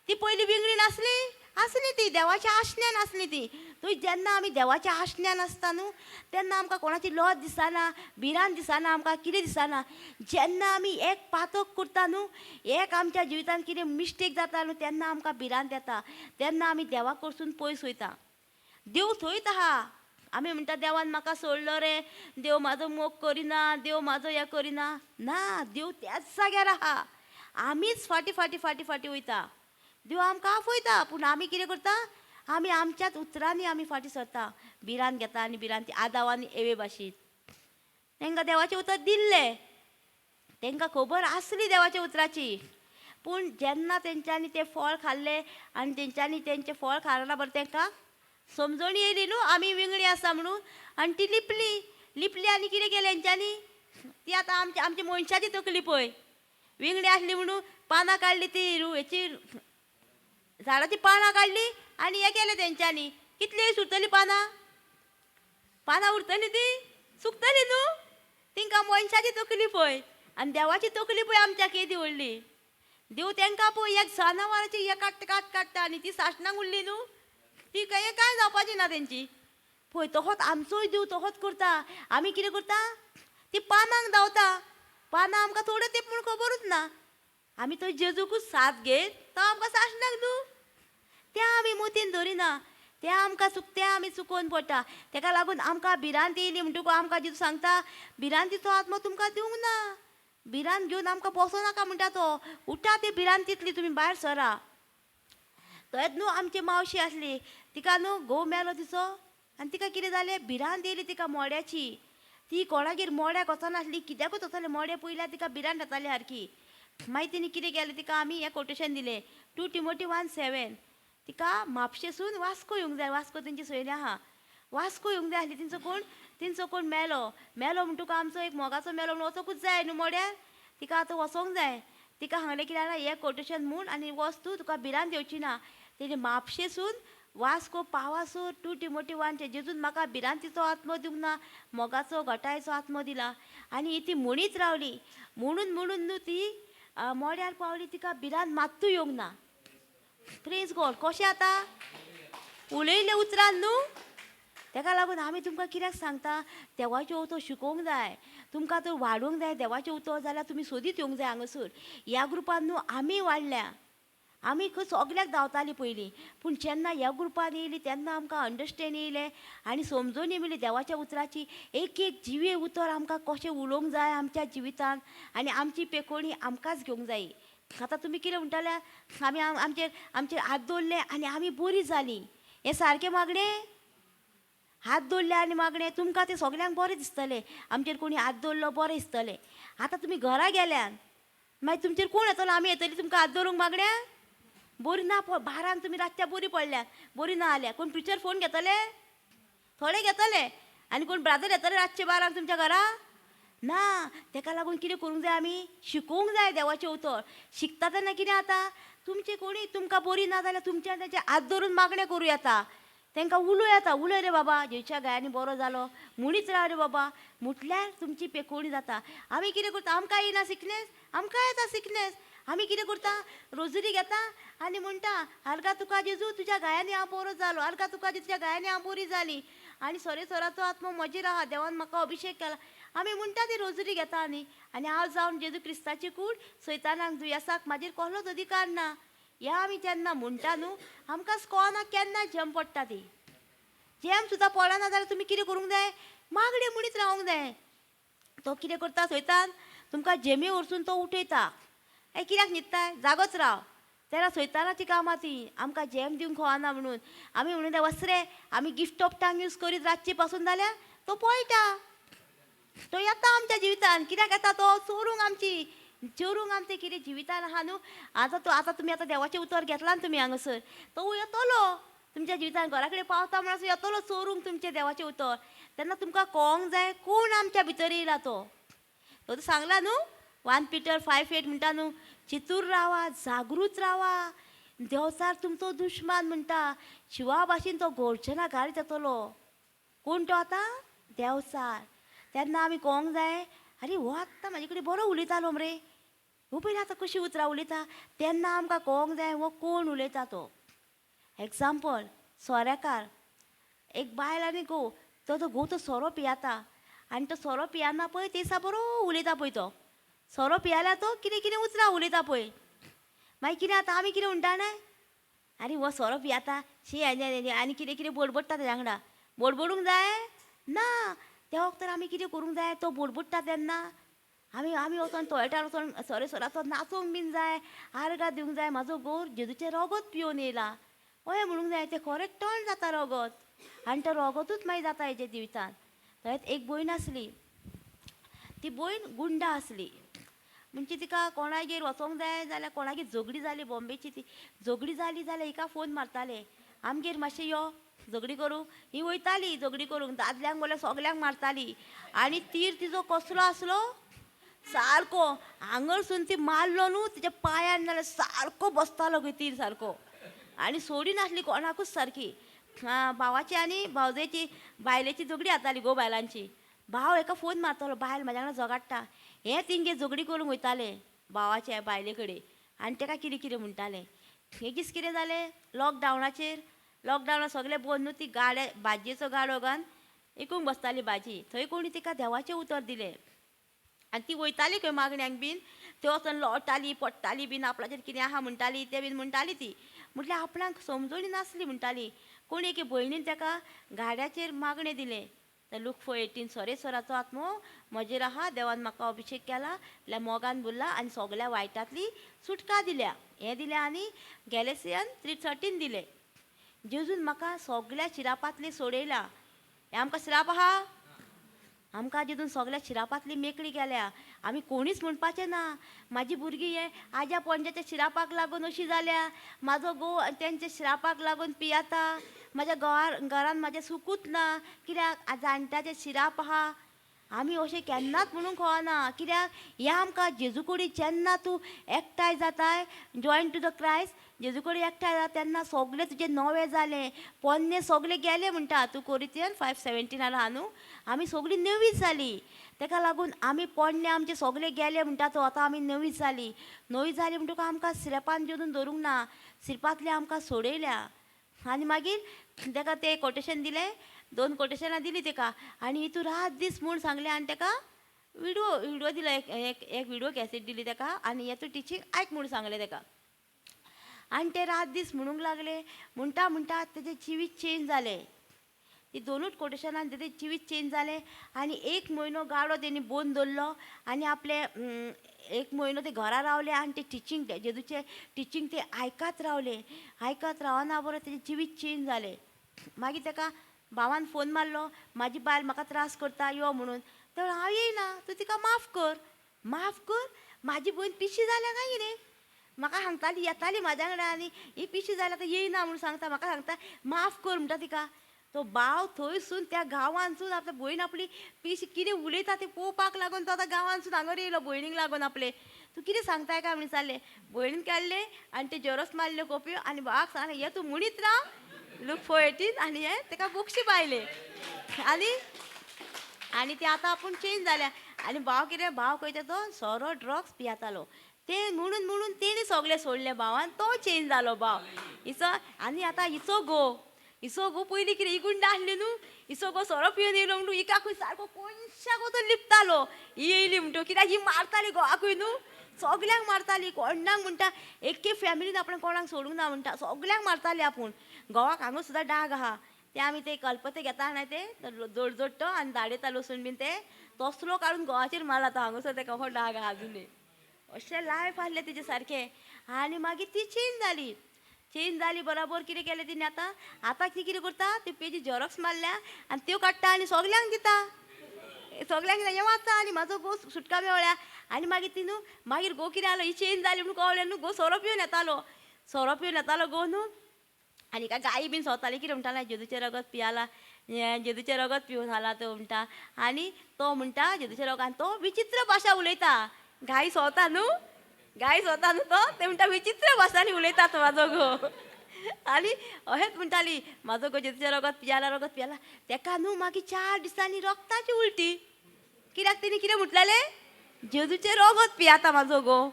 Speaker 1: ती पयलीं विंगडी नासली, आसली ती देवाच्या आशण्यान आसली ती. थंय जेन्ना आमी देवाच्या आशण्यान आसता न्हू तेन्ना आमकां कोणाची लज दिसना, भिरांत दिसना, आमकां कितें दिसना. जेन्ना आमी एक पातक करता न्हू, एक आमच्या जिवितान कितें मिस्टेक जाता न्हू, तेन्ना आमकां भिरांत येता, तेन्ना आमी देवा कडसून पयस वयता. देव थंयच आहा. आमी म्हणटा देवान म्हाका सोडलो रे, देव म्हाजो मोग करिना, देव म्हाजो हें करिना. ना, देव त्याच जाग्यार आहा. आमीच फाटीं फाटीं फाटीं फाटीं वयता. देव आमकां आफयता, पूण आमी कितें करता, आमी आमच्याच उतरांनी आमी फाटीं सरता, भिरांत घेता आनी भिरांती आदाव आनी एवे भाशेन. तांकां देवाचें उतर दिल्लें, तांकां खबर आसली देवाच्या उतराची, पूण जेन्ना तेंच्यांनी तें फळ खाल्लें आनी तेंच्यांनी तेंचें फळ खालना बरें तांकां समजणी येयली न्हू आमी विंगडी आसा म्हणून, आनी ती लिपली लिपली आनी कितें केलें तेंच्यांनी, ती आतां आमची आमची मनशाची तकली पळय विंगडी आसली म्हणून पानां काडली, ती हेची झाडाची पानां काडली आनी हें केलें तेंच्यांनी. कितली सुरतली पानां, पानां उरतली ती सुकतली न्हू. तिंकां मनशाची तकली पळय आनी देवाची तकली पळय आमच्या केदी व्हडली. देव तांकां पळय एक जनावराची हे काडटा काट काडटा आनी ती सासणाक उरली न्हू, ती काय कांय जावपाची ना तेंची. पळय तोहोच आमचोय देव तोहोच करता. आमी कितें करता, ती पानांक धांवता, पानां आमकां थोडें तें पूण खबरूच ना. आमी तो जेजूकूच साथ घेत तो आमकां सासणाक न्हू, त्या आमी मोतीन धरिना, ते आमकां चुक ते आमी चुकोवन पडटा. तेका लागून आमकां भिरांत येयली म्हणटकूच आमकां जेजू सांगता भिरांतीचो आत्मो तुमकां दिवंक ना, भिरांत घेवन आमकां बसो नाका म्हणटा तो. उठा ते भिरांतींतली तुमी भायर सरा. थंयच न्हू आमची मावशी आसली, तिका न्हू घोव मेलो तिचो आनी तिका कितें जालें, भिरांत येयली तिका मोड्याची. ती कोणागेर मोड्याक वचनासली, कित्याकूच वचनासली, मोडें पयल्यार तिका भिरांत जाताली सारकी. मागीर तिणें कितें केलें, तिका आमी हें कोटेशन दिलें 2 Timothy 1:7. तिका म्हापशेसून वास्को येवंक जाय, वास्को तेंची सोयरी आहा, वास्को येवंक जाय आसली. तेंचो कोण मेलो, मेलो म्हणटकूच आमचो एक मोगाचो मेलो म्हणून वचोकूच जाय न्हू मोड्यार, तिका आतां वचोंक जाय. तिका सांगलें कितें जाणा, हें कोटेशन म्हूण आनी वच तूं, तुका भिरांत येवची ना. तेणी म्हापशेसून वास्को पावासो 2 टिमोटी 1 जेजून म्हाका भिरांतीचो आत्मो दिवंक ना, मोगाचो घटायचो आत्मो दिला. आनी ती म्हणीत रावली, म्हणून म्हणून न्हू ती मोड्यार पावली, तिका भिरांत मात्तूय येवंक ना. प्रेज गॉड. कशें आतां उलयलें उतरान न्हू. तेका लागून आमी तुमकां कित्याक सांगता, देवाचें उतर शिकोवंक जाय, तुमकां तर वाडोवंक जाय देवाचें उतर, जाल्यार तुमी सोदीत येवंक जाय हांगासर. ह्या ग्रुपान न्हू आमी वाडल्या, आमी खंय सगल्याक धांवतालीं पयलीं, पूण जेन्ना ह्या ग्रुपान येयली तेन्ना आमकां अंडरस्टँड येयलें आनी समजून मेळ्ळी देवाच्या उतराची एक एक जिवे उतर आमकां कशें उलोवंक जाय आमच्या जिवितान, आनी आमची पेकोणी आमकांच घेवंक जाय. आतां तुमी कितें म्हणटाले, आमी आमचेर आमचेर हात दवरले आनी आमी बरी जालीं, हें सारकें मागणें? हात दवरले आनी मागणें तुमकां तें सगल्यांक बरें दिसतलें, आमचेर कोणी हात दवरलो बरें दिसतलें. आतां तुमी घरा गेल्यान मागीर तुमचेर कोण येतलो? आमी येतली तुमकां हात दवरूंक मागण्या? बरी ना, बारांक तुमी रातच्या बरी पडल्या, बरी ना जाल्यार कोण टिचर फोन घेतले? थोडे घेतले. आनी कोण ब्रादर येतले रातचे 12 तुमच्या घरा? ना. तेका लागून कितें करूंक जाय, आमी शिकोवंक जाय देवाचें उतर. शिकता तेन्ना कितें जाता, तुमची कोणी तुमकां बरी ना जाल्यार तुमच्या तेंचे हात धरून मागणें करूं येता, तांकां उलोवं येता, उलय रे बाबा जेच्या गायांनी बरो जालो म्हणीत राव रे बाबा, म्हटल्यार तुमची पेकोवणी जाता. आमी कितें करता, आमकां येना सिकनेस, आमकां येता सिकनेस. आमी कितें करता, रोजरी घेता आनी म्हणटा, आर्गा तुका जेजू तुज्या गायांनी हांव बरो जालो, आर्गा तुका तुज्या गायांनी हांव बरी जाली, आनी सोरेसोराचो आत्मो म्हजेर आहा, देवान म्हाका अभिशेक केला. आमी म्हणटा ती रोजरी घेता आनी आनी हांव जावन जेजू क्रिस्ताची कूड सैतानाक दुयेंसाक म्हाजेर कसलोच अधिकार ना. ह्या आमी जेन्ना म्हणटा न्हू, आमकां कळना केन्ना झेम पडटा ती. झेम सुद्दां पडना जाल्यार तुमी कितें करूंक जाय, मागणें म्हणीत रावंक जाय. तो कितें करता, सैतान तुमकां झेमी वरसून तो उठयता, ए कित्याक न्हिदताय, जागोच राव. तेन्ना सैतानाची कामां ती, आमकां झेम दिवंक कळना म्हणून. आमी म्हणून जाय वसरे, आमी गिफ्ट ऑफ टांग यूज करीत रातचे पासून जाल्यार तो पळटा, तो येता आमच्या जिवितान. कित्याक येता तो? चोरूंक, आमची चोरूंक आमचें कितें जिवितान आहा न्हू. आतां तो आतां तुमी आतां देवाचें उतर घेतलां न्हू तुमी हांगासर, तो येतलो तुमच्या जिवितान, घरा कडेन पावता म्हणसर येतलो चोरूंक तुमचें देवाचें उतर. तेन्ना तुमकां कळोंक जाय कोण आमच्या भितर येयला तो. तो सांगला न्हू 1 Peter 5:8 म्हणटा न्हू, चितूर रावा, जागृत रावा, देवचार तुमचो दुश्मान म्हणटा, शिवा भाशेन तो गोरचना घालीत येतलो. कोण तो आतां? देवचार. तेन्ना आमी कळोंक जाय, आरे हो आत्तां म्हाजे कडेन बरो उलयतालो मरे, हो पळय आतां कशीं उतरां उलयता. तेन्ना आमकां कळोंक जाय हो कोण उलयता तो. एग्जाम्पल, सोऱ्याकार एक बायल आनी घोव, तो तो घोव तो सोरो पियाता आनी तो सोरो पियाना पळय ते दिसा बरो उलयता पळय, तो सोरो पियाल्यार तो कितें कितें उतरां उलयता पळय. मागीर कितें आतां आमी कितें म्हणटा न्हय, आरे हो सोरो पियाता शी आनी आनी कितें कितें बडबडटा तेज्या वांगडा. बडबडूंक जाय ना त्या वखदार आमी कितें करूंक जाय, तो बडबडटा तेन्ना आमी आमी वचोन टॉयलेटार वचोन सोरे सोराचो नाचोंक बीन जाय, आर्गां दिवंक जाय, म्हाजो घोव जेजूचें रगत पिवन येयला अशें म्हणूंक जाय. तें खरें टर्न जाता रगत, आनी तें रगतूच मागीर जाता हेज्या जिवितान. थंयच एक भयण आसली, ती भयण गुंडा आसली, म्हणजे तिका कोणागेर वचोंक जाय जाल्यार कोणागेर झगडी जाली, बॉम्बेची ती झगडी जाली जाल्यार हिका फोन मारताले, आमगेर मातशें यो झगडी करूंक. ही वयताली झगडी करूंक, दादल्यांक बोल्यार सगल्यांक मारताली. आनी तीर तिजो कसलो आसलो सारको हांगरसून ती मारलो न्हू तिच्या पांयान जाल्यार सारको बसतालो खंय तीर सारको, आनी सोडिनासली कोणाकूच सारकी. भावाची आनी भावजेची बायलेची झगडी जाताली, गो बायलांची. भाव एका फोन मारतालो, बायल म्हाज्या वांगडा झगडटा, हें तिंगे झगडी करूंक वयताले भावाचे बायले कडेन, आनी तेका कितें कितें म्हणटाले. एक दीस कितें जालें, लॉकडावनाचेर, लॉकडावनार सगळें बंद न्हू, ती गाडे भाजयेचो गाडो घालून विकूंक बसताली भाजी. थंय कोणी तिका देवाचें उतर दिलें आनी ती वयताली खंय मागण्यांक बीन, थंय वचोन लोळटाली पडटाली बीन, आपणाचेर कितें आहा म्हणटाली तें बीन म्हणटाली ती. म्हटल्यार आपणाक समजणी नासली म्हणटाली. कोणी एके भयणीन ताका गाड्याचेर मागणें दिलें, तर लूक 4:18 सोरेसोराचो आत्मो म्हजेर आहा, देवान म्हाका अभिशेक केला, म्हळ्यार मोगान भरला आनी सगल्या वायटांतली सुटका दिल्या, हें दिलें. आनी गॅलेसियन 3:13 दिलें, जेजून म्हाका सगल्या शिरापांतली सोडयला. हें आमकां शिराप आहा, आमकां जेजून सगल्या शिरापांतली मेकळी केल्या. आमी कोणीच म्हणपाचें ना म्हाजी भुरगीं हे आज्या पणज्याच्या शिरापाक लागून अशी जाल्या, म्हाजो घोव तेंच्या शिरापाक लागून पियाता, म्हाज्या घरान म्हाजें सुकूच ना, कित्याक जाणट्याचें शिराप आहा. आमी अशें केन्नाच म्हणूंक कळना, कित्याक हें आमकां जेजू कडेन जेन्ना तूं एकठांय जाताय, जॉयन टू the Christ, जेजू कडेन एकठांय जाता तेन्ना सगळें तुजें नवें जालें, पोन्नें सगळें गेलें म्हणटा. 2 Corinthians 5:17 आहा न्हू. आमी सगळीं नवीच जाली, तेका लागून आमी पोन्नें आमचें सगळें गेलें म्हणटा तो. आतां आमी नवीच जाली. नवी जाली म्हणटकूच आमकां सिरपान जेजून धरूंक ना, सिरपांतली आमकां सोडयल्या. आनी मागीर तेका तें कोटेशन दिलें, 2 कोटेशनां दिलीं तेका. आनी हितून रात दीस म्हूण सांगलें आनी तेका विडियो दिलो, एक एक एक विडियो कॅसेट दिली तेका. आनी हें तूं टिचींग आयक म्हूण सांगलें तेका. आनी ते रात दीस म्हणूंक लागले, म्हणटा म्हणटा तेजें जिवीत चेंज जालें. ती 2 कोटेशनान तेजें जिवीत चेंज जालें. आनी 1 म्हयनो गाडो तेणी बंद दवरलो आनी आपले 1 म्हयनो ते घरा रावले आनी ते टिचींग, जेजूचें टिचींग ते आयकत रावले. आयकत रावना बरोबर तेजें जिवीत चेंज जालें. मागीर तेका भावान फोन मारलो, म्हाजी बायल म्हाका त्रास करता यो म्हणून. तर हांव येयना, तूं तिका माफ कर. माफ कर? म्हाजी भयण पिशी जाल्या काय कितें? म्हाका सांगताली, येताली म्हाज्या वांगडा आनी ही पिशी जाल्या आतां येयना म्हणून सांगता, म्हाका सांगता माफ कर म्हणटा तिका. तो भाव थंयसून त्या गांवांतसून आपल्या भयण आपली पिशी कितें उलयता तें पळोवपाक लागून तो आतां गांवांतसून हांगर येयलो भयणीक लागून आपले. तूं कितें सांगताय काय म्हणून विचारलें. भयणीन काडलें आनी ते जेरोस मारल्यो कॉपयो आनी भावाक सांगलें, हें तूं म्हणीत राव लूक 4:18 आनी हें तेका बोक्षी पायलें. आनी आनी ते आतां आपूण चेंज जाल्या. आनी भाव कितें, भाव खंय तो सोरो ड्रग्स पियेतालो. ते म्हणून म्हणून तेणी सगळें सोडलें भावान, तो चेंज जालो भाव हिचो. आनी आतां हिचो घोव, हिचो घोव पयलीं कितें ही गुंडा आसली न्हू, हिचो घोव सोरो पिवन येयलो म्हणटू हिका खंय सारको कोनशाक तो लिपतालो. ही येयली म्हणटू कित्याक ही मारताली घोवाकूय न्हू, सगल्यांक मारताली. कोणाक म्हणटा एके फॅमिलीन आपण कोणाक सोडूंक ना म्हणटा, सगल्यांक मारताली आपूण. घोवाक हांगा सुद्दां डाग आहा, ते आमी ते कल्पते घेता न्हय ते जोडजोडटो आनी धाडयता लसूण बीन, ते तसलो काडून घोवाचेर मारला तो हांगासर तेका हो डाग आहा अजुनूय. अशें लायफ आसलें तेजें सारकें. आनी मागीर ती चेंज जाली. चेंज जाली बरोबर कितें केलें तिणें आतां, आतां ती कितें करता, ती पेजी झेरोक्स मारल्या आनी त्यो काडटा आनी सगल्यांक दिता, सगल्यांक दिता, हें वाचा आनी म्हाजो घोव सुटका मेवळ्या. आनी मागीर ती न्हू मागीर घोव कितें जालो, ही चेंज जाली म्हणून कळ्ळें न्हू, घोव सोरो पिवन येतालो, सोरो पिवन येतालो घोव न्हू. आनी काय गायी बीन सोताली, कितें म्हणटालें, जेजूचें रगत पियाला, जेजूचें रगत पिवन जाला तो म्हणटा. आनी तो म्हणटा जेजूचें रगत, आनी तो विचित्र भाशा उलयता. गायी सोता न्हू, गायी सोता न्हू तो, ते म्हणटा विचित्र भाशांनी उलयता तो म्हाजो घोव. आनी अशेंच म्हणटाली म्हाजो घोव जेजूचें रगत पियाला, रगत पियाला. तेका न्हू मागीर 4 दिसांनी रगताची उलटी. कित्याक तेणी कितें म्हटलेलें, जेजूचें रगत पियाता म्हाजो घोव.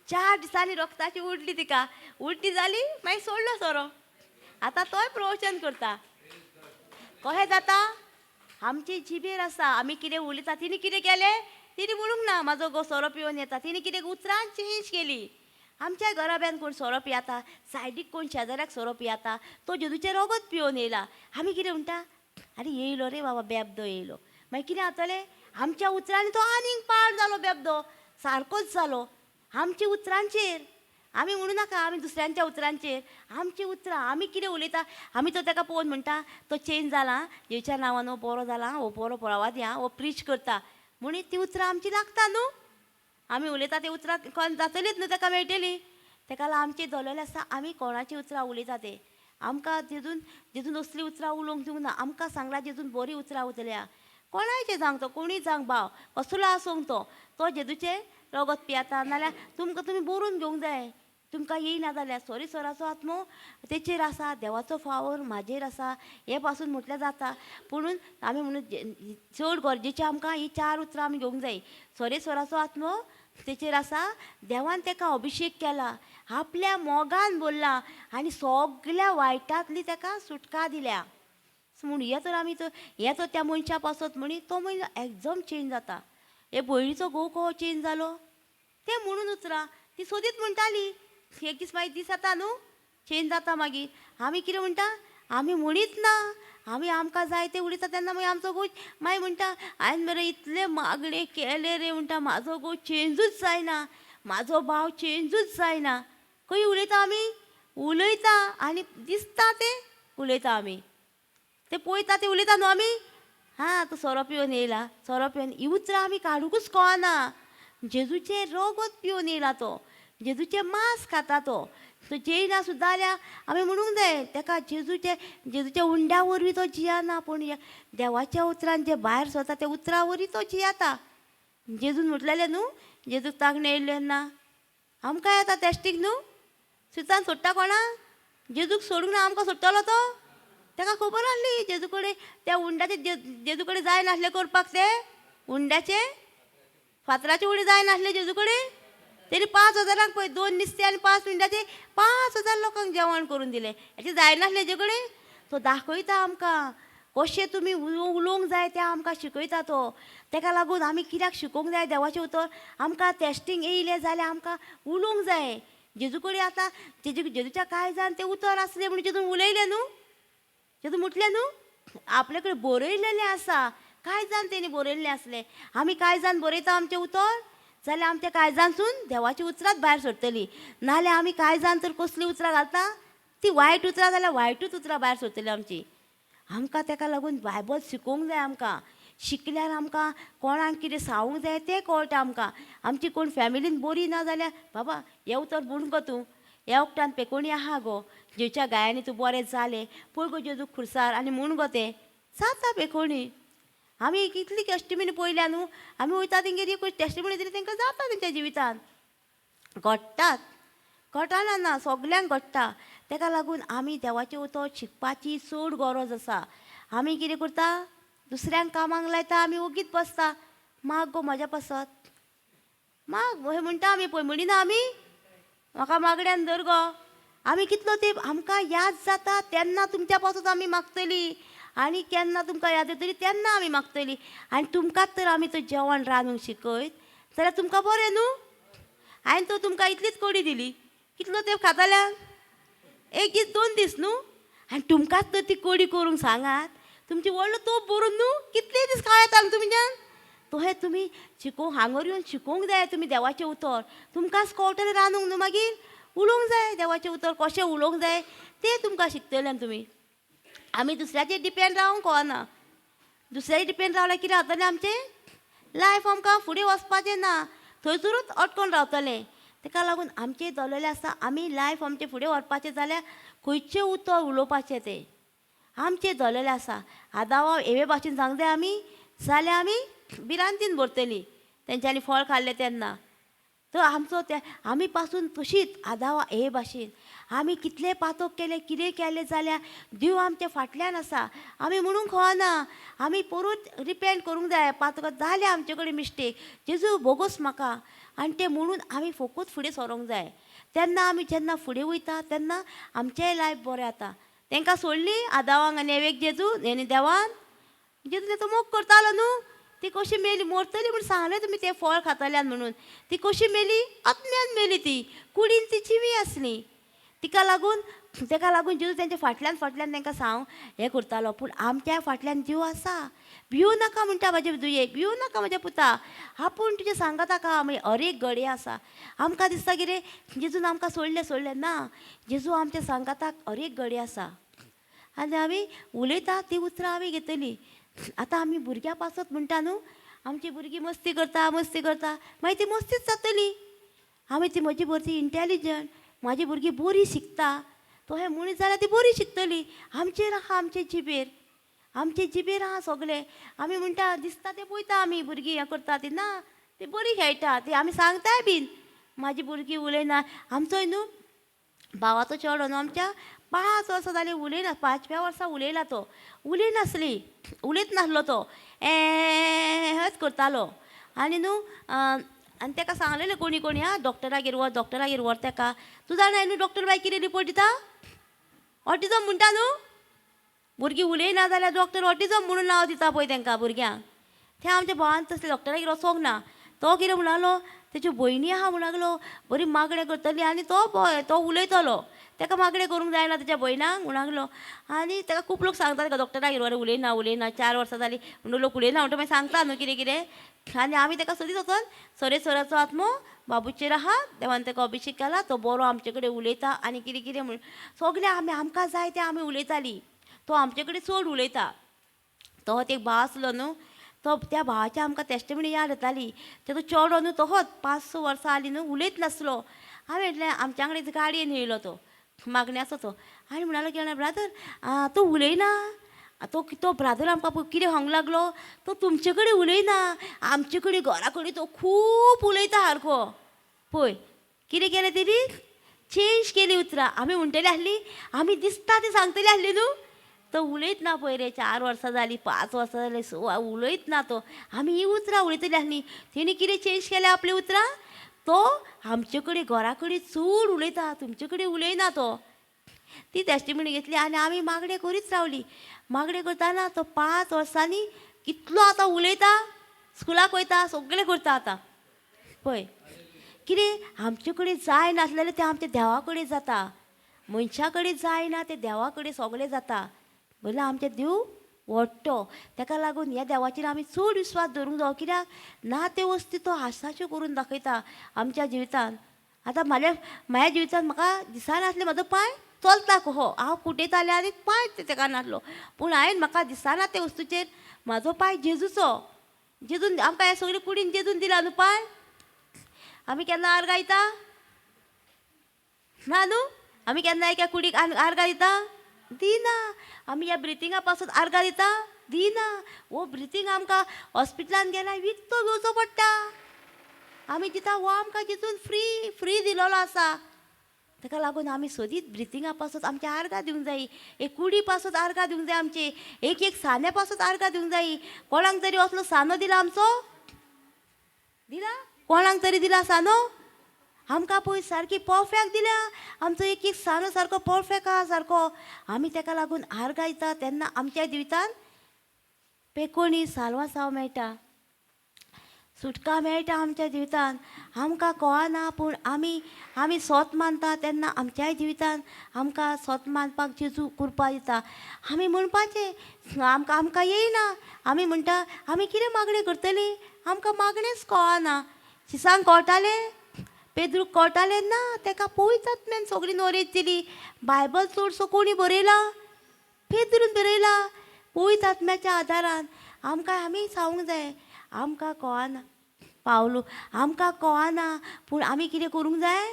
Speaker 1: 4 दिसांनी रगताची उलटी तिका, उलटी जाली मागीर सोडलो सोरो. आतां तोय प्रवचन करता. कशें जाता, आमचे जिबेर आसा आमी कितें उलयता. तिणें कितें केलें, तिणें म्हणूंक ना म्हाजो घोव सोरो पिवन येता, तिणें कितें उतरान चेंज केली. आमच्या घराब्यान कोण सोरो पियेता, सायडीक कोण शेजाऱ्याक सोरो पियेता, तो जेजूचें रगत पिवन येयला. आमी कितें म्हणटा, आरे येयलो रे बाबा बेबदो येयलो. मागीर कितें जातलें, आमच्या उतरांनी तो आनीक पाड जालो, बेबदो सारकोच जालो. आमच्या उतरांचेर आमी म्हणू नाका, आमी दुसऱ्यांच्या उतरांचेर, आमची उतरां आमी कितें उलयता. आमी तो तेका पळोवन म्हणटा तो चेंज जाला, जेच्या नांवान हो बरो जाला, हो बरो पळोवादी आं, हो प्रीच करता म्हणून ती उतरां आमची लागता न्हू. आमी उलयता ती उतरां कोण जातलीच न्हू, तेका मेळटली. तेका लागून आमचें दवरलेलें आसता आमी कोणाची उतरां उलयता ते. आमकां जेजून जेजून असलीं उतरां उलोवंक दिवंक ना, आमकां सांगलां जेजून बरीं उतरां उलयल्या. कोणायचें सांग तो, कोणूय सांग भाव कसलो आसूंक तो, तो जेजूचें रगत पियेता. नाल्यार तुमकां तुमी बरोवन घेवंक जाय, तुमकां येयना जाल्यार सॉरी सराचो आत्मो तेचेर आसा, देवाचो फावर म्हाजेर आसा, हें पासून म्हटल्यार जाता. पुणून आमी म्हणून चड गरजेचें आमकां ही 4 उतरां आमी घेवंक जाय. सॉरी सराचो आत्मो तेचेर आसा, देवान तेका अभिशेक केला, आपल्या मोगान बोल्ला आनी सगल्या वायटांतली तेका सुटका दिल्या. म्हूण हे तर आमी हे तर त्या मनशा पासत म्हणी तो मनीस एकदम चेंज जाता. हे भयणीचो घोव कसो चेंज जालो तें म्हणून उतरां ती सोदीत म्हणटाली. एक दीस मागीर दीस जाता न्हू, चेंज जाता. मागीर आमी कितें म्हणटा, आमी म्हणीत ना, आमी आमकां जाय तें उलयता. तेन्ना मागीर आमचो घोव मागीर म्हणटा, हांवें मरे इतले मागणें केलें रे, म्हणटा म्हाजो घोव चेंजूच जायना, म्हाजो भाव चेंजूच जायना. खंय उलयता आमी, उलयता आनी दिसता तें उलयता आमी, ते पळयता ते उलयता न्हू आमी. हां तो सोरो पिवन येयला, सोरो पिवन, ही उतरां आमी काडुंकूच कळना. जेजूचें रगत पिवन येयला तो, जेजूचें मांस खाता तो, तो जेयना सुद्दां जाल्यार आमी म्हणूंक जाय तेका जेजूचे जेजूच्या उंड्या वरवीं तो जियेना, पूण देवाच्या उतरान जे भायर सरता त्या उतरां वरवीं तो जियेता. जेजून म्हटलेलें न्हू, जेजूक तांगणें येयलें ना, आमकां येता टेस्टीक न्हू, सुतान सोडटा कोणा? जेजूक सोडूंक ना, आमकां सोडटलो तो? ताका खबर आसली जेजू कडेन त्या उंडाचे जेजू कडेन जाय नासलें करपाक, ते उंडाचे फातराचे उडे जाय नासले जेजू कडेन. तेणी 5000 पळय 2 नुस्तें आनी 5 उंडाचे 5000 लोकांक जेवण करून दिलें. हेचें जाय नासलें हेजे कडेन. तो दाखयता आमकां कशें तुमी उलोवंक जाय तें आमकां शिकयता तो. तेका लागून आमी कित्याक शिकोवंक जाय देवाचें उतर? आमकां टेस्टींग येयलें जाल्यार आमकां उलोवंक जाय. जेजू कडेन आतां जेजूच्या काळजान तें उतर आसलें म्हणून जेजून उलयलें न्हू, जेजू म्हटलें न्हू, आपले कडेन बरयलेलें आसा. कांय जाण तेणी बरयल्लें आसलें. आमी कांय जाण बरयता आमचें उतर जाल्यार आमच्या काळजांतसून देवाची उतरांच भायर सरतली. नाल्यार आमी कांय जाण तर कसलीं उतरां घालता ती वायट उतरां जाल्यार वायटूच उतरां भायर सरतली आमची. आमकां तेका लागून बायबल शिकोवंक जाय. आमकां शिकल्यार आमकां कोणाक कितें सांगूंक जाय तें कळटा आमकां. आमची कोण फॅमिलीन बरी ना जाल्यार बाबा हें उतर म्हूण गो तूं, ह्या उकटान पेकोणी आहा गो, जेच्या गायांनी तूं बरें जालें पळय गो जेजू खुर्सार आनी म्हूण गो तें जाता पेकोणी. आमी कितली टेस्टिमनी पळयल्या न्हू, आमी वयता तेंगेर एक टेस्टिमनी दिली तेंकां जाता तेंच्या जिवितान घडटात. घडना ना, सगल्यांक घडटा. तेका लागून आमी देवाचें उतर शिकपाची चड गरज आसा. आमी कितें करता, दुसऱ्यांक कामाक लायता, आमी ओगीच बसता. माग गो म्हज्या पासत माग अशें म्हणटा आमी, पळय म्हणिना आमी म्हाका मागण्यान धर गो. आमी कितलो तेंप आमकां याद जाता तेन्ना तुमच्या पासत आमी मागतली, आनी केन्ना तुमकां याद येतली तेन्ना आमी मागतली. आनी तुमकांच तर आमी तो जेवण रांदूंक शिकयत जाल्यार तुमकां बरें न्हू. हांवें तो तुमकां इतलीच कोडी दिली, कितलो तेंप खाताल्या? एक दीस 2 दीस न्हू. आनी तुमकांच तर ती कोडी करूंक सांगात, तुमची व्हडलो तोप भरून न्हू कितले दीस खावं येता न्हू तुमच्यान. तशें तुमी शिकोवंक हांगर येवन शिकोवंक जाय तुमी देवाचें उतर. तुमकांच कळटलें रांदूंक न्हू, मागीर उलोवंक जाय देवाचें उतर कशें उलोवंक जाय तें तुमकां शिकतलें तुमी. आमी दुसऱ्याचेर डिपेंड रावंक कळना. दुसऱ्याचेर डिपेंड रावल्यार कितें जातलें आमचें लायफ आमकां फुडें वचपाचें ना, थंयसरूच अटकोन रावतलें. तेका लागून आमचें दवरलेलें आसता आमी लायफ आमचें फुडें व्हरपाचें जाल्यार खंयचें उतर उलोवपाचें तें आमचें दवरलेलें आसा. आदावा हेवे भाशेन सांग जाय आमी जाल्यार आमी भिरांतीन भरतली तेंच्यांनी फळ खाल्लें तेन्ना. तर आमचो ते आमी पासून तशीच आदावा हे भाशेन आमी कितले पातक केले कितें केलें जाल्यार देव आमच्या फाटल्यान आसा. आमी म्हणूंक खवना, आमी परत रिपेंट करूंक जाय. पातक जालें आमचे कडेन मिस्टेक, जेजू बोगोस म्हाका, आनी तें म्हणून आमी फोकूच फुडें सरोंक जाय. तेन्ना आमी जेन्ना फुडें वयता तेन्ना आमचेंय लायफ बरें जाता. तेंकां सोडली आदावांक आनी एवेक जेजू आनी देवान जेजू तेचो मोग करतालो न्हू. ती कशी मेली, मरतली म्हूण सांगलें तुमी तें फळ खातल्यान म्हणून. ती कशी मेली? आत्म्यान मेली. ती कुडीन ती जिवी आसली. तिका लागून तेका लागून जेजू तेंच्या फाटल्यान फाटल्यान तेंकां सांग हें करतालो. पूण आमच्या फाटल्यान जीव आसा. भिवू नाका म्हणटा म्हाजे दुये, भिवू नाका म्हज्या पुता, आपूण तुज्या सांगात आहा. मागीर अरेक घडये आसा. आमकां दिसता कितें जेजून आमकां सोडलें सोडलें ना, जेजू आमच्या सांगाताक अरेक घडये आसा. आनी आमी उलयता ती उतरां आमी घेतली. आतां आमी भुरग्यां पासत म्हणटा न्हू, आमची भुरगीं मस्ती करता मस्ती करता, मागीर ती मस्तीच जातली. आमी ती म्हजी भुरगीं इंटेलिजंट, म्हाजी भुरगीं बरी शिकता, तशें म्हणीत जाल्यार ती बरी शिकतली. आमचेर आहा, आमचे जिबेर, आमचे जिबेर आहा सगळें. आमी म्हणटा दिसता तें पळयता आमी भुरगीं हें करता ती ना, ती बरी खेळटा ती आमी सांगताय बीन म्हाजी भुरगीं उलयना. आमचोय न्हू भावाचो चेडो न्हू आमच्या 5 वर्सां जालीं उलयना, 5व्या वर्सा उलयला तो. उलयनासली, उलयत नासलो तो, हेच करतालो. आनी न्हू आनी तेका सांगलेलें कोणी कोणी, आं डॉक्टरागेर व्हर, डॉक्टरागेर व्हर तेका. तूं जाणा न्हू डॉक्टर बाय कितें रिपोर्ट दिता? ऑटिजम म्हणटा न्हू. भुरगीं उलयना जाल्यार डॉक्टर ऑटिजम म्हणून नांव दिता पळय तेंकां भुरग्यांक. तें आमच्या भावान तसलें डॉक्टरागेर वचोंक ना. तो कितें म्हणालो, तेच्यो भयणी आहा म्हण लागलो, बरी मागणें करतली आनी तो तो उलयतलो, तेका मागणें करूंक जायना तेच्या भयणांक म्हण लागलो. आनी तेका खूब लोक सांगता तेका डॉक्टरागेर व्हर, उलयना उलयना, 4 वर्सां जालीं म्हणून लोक उलयना म्हणटा, मागीर सांगता न्हू कितें कितें. आनी आमी तेका सदींच वचोन सरेसराचो आत्मो बाबूचेर आहा, देवान तेका अभिशेक केला, तो बरो आमचे कडेन उलयता आनी कितें कितें म्हण सगळें आमी आमकां जाय तें आमी उलयतालीं. तो आमचे कडेन चड उलयता. तो एक भाव आसलो न्हू, तो त्या भावाची आमकां टेस्टिमनी याद येताली. तेजो चेडो न्हू तोहोच 5-6 वर्सां आली न्हू, उलयत नासलो. हांवें म्हटलें आमच्या वांगडा गाडयेन येयलो तो मागण्याचो तो, आनी म्हणालो की ब्रादर तो उलयना. तो तो ब्रादर आमकां कितें सांगूंक लागलो, तो तुमचे कडेन उलयना, आमचे कडेन घरा कडेन तो खूब उलयता सारको. पळय कितें केलें तेणी, चेंज केली उतरां. आमी म्हणटली आसली, आमी दिसता ती सांगतली आसली न्हू. तो उलयत ना पळय रे, 4 वर्सां जालीं, 5 वर्सां जालीं, सो उलयत ना तो. आमी ही उतरां उलयतली आसली. तेणी कितें चेंज केल्या आपली उतरां? तो आमचे कडेन घरा कडेन चड उलयता, तुमचे कडेन उलयना तो. ती टेस्टिमनी घेतली आनी आमी मागणें करीत रावली. मागणें करतना तो 5 वर्सांनी कितलो आतां उलयता, स्कुलाक वयता, सगळें करता आतां. पळय कितें आमचे कडेन जाय नासलेलें तें आमच्या देवा कडेन जाता, मनशा कडेन जायना तें देवा कडेन सगळें जाता. म्हणल्यार आमचें देव व्हडटो. ताका लागून ह्या देवाचेर आमी चड विस्वास दवरूंक जावो, कित्याक ना त्यो वस्ती तो आसाच्यो करून दाखयता आमच्या जिवितान. आतां म्हाज्या जिवितान म्हाका दिसनासलें म्हाजो पांय चलता कसो, हांव कुटेतालें आनी पांय तेका नासलो, पूण हांवें म्हाका दिसना त्या वस्तूचेर म्हाजो पांय जेजूचो. जेजून आमकां ह्या सगळे कुडीन जेजून दिला न्हू पांय. आमी केन्ना आर्गां दिता ना न्हू? आमी केन्ना एका कुडीक आर्गां दिता? दिना. आमी ह्या ब्रितींगा पासून आर्गां दिता? दिना. हो ब्रितींग आमकां हॉस्पिटलान गेल्यार विकतो घेवचो पडटा. आमी दिता हो आमकां जेजून फ्री फ्री दिलोलो आसा. ताका लागून आमी सदींच ब्रितींगा पासून आमच्या आर्गां दिवंक जायी, एक कुडी पासून आर्गां दिवंक जाय, आमचे एक एक सान्या पासून आर्गां दिवंक जायी. कोणाक तरी असलो सानो दिला आमचो? दिला? कोणाक तरी दिला सानो? आमकां पळय सारकी परफेक्ट दिल्या. आमचो एक एक सानो सारको परफेक्ट आहा सारको. आमी ताका लागून आर्गां दिता तेन्ना आमच्या जिवितान पेकोणी साल्वासांव मेळटा, सुटका मेळटा आमच्या जिवितान. आमकां कळना पूण आमी आमी सोत मानता तेन्ना आमच्याय जिवितान आमकां सोत मानपाक जेजू कृपा दिता. आमी म्हणपाचें आमकां आमकां येयना, आमी म्हणटा आमी कितें मागणें करतलीं, आमकां मागणेंच कळना. शिसांक कळटालें, पेद्रूक कळटालें ना, ताका पवित्र आत्म्यान सगळी नॉलेज दिली. बायबल चडसो कोणी बरयला? पेद्रून बरयला पवित्र आत्म्याच्या आदारान. आमकां आमी सांगूंक जाय आमकां कळना पावलो, आमकां कळना पूण आमी कितें करूंक जाय?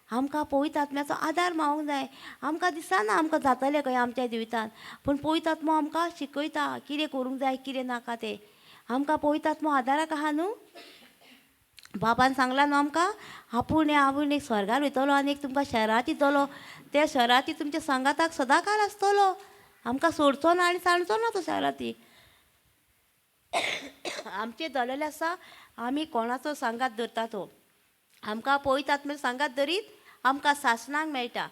Speaker 1: आमकां पवित्र आत्म्याचो आदार मागूंक जाय. आमकां दिसना आमकां जातलें खंय आमच्या जिवितान, पूण पवित्र आत्मो आमकां शिकयता कितें करूंक जाय कितें नाका तें. आमकां पवित्र आत्मो आदाराक आहा न्हू. बाबान सांगलां न्हू आमकां, आपूण आपूण एक स्वर्गार वयतलो आनी एक तुमकां शहरांत दितलो, त्या शहरांत तुमच्या सांगाताक सदांकाळ आसतलो, आमकां सोडचो ना आनी सांडचो ना तो शहरांती. आमचें दवरलेलें आसा आमी कोणाचो सांगात धरता तो. आमकां पवित्र आत्म्याचो सांगात धरीत आमकां सासणाक मेळटा.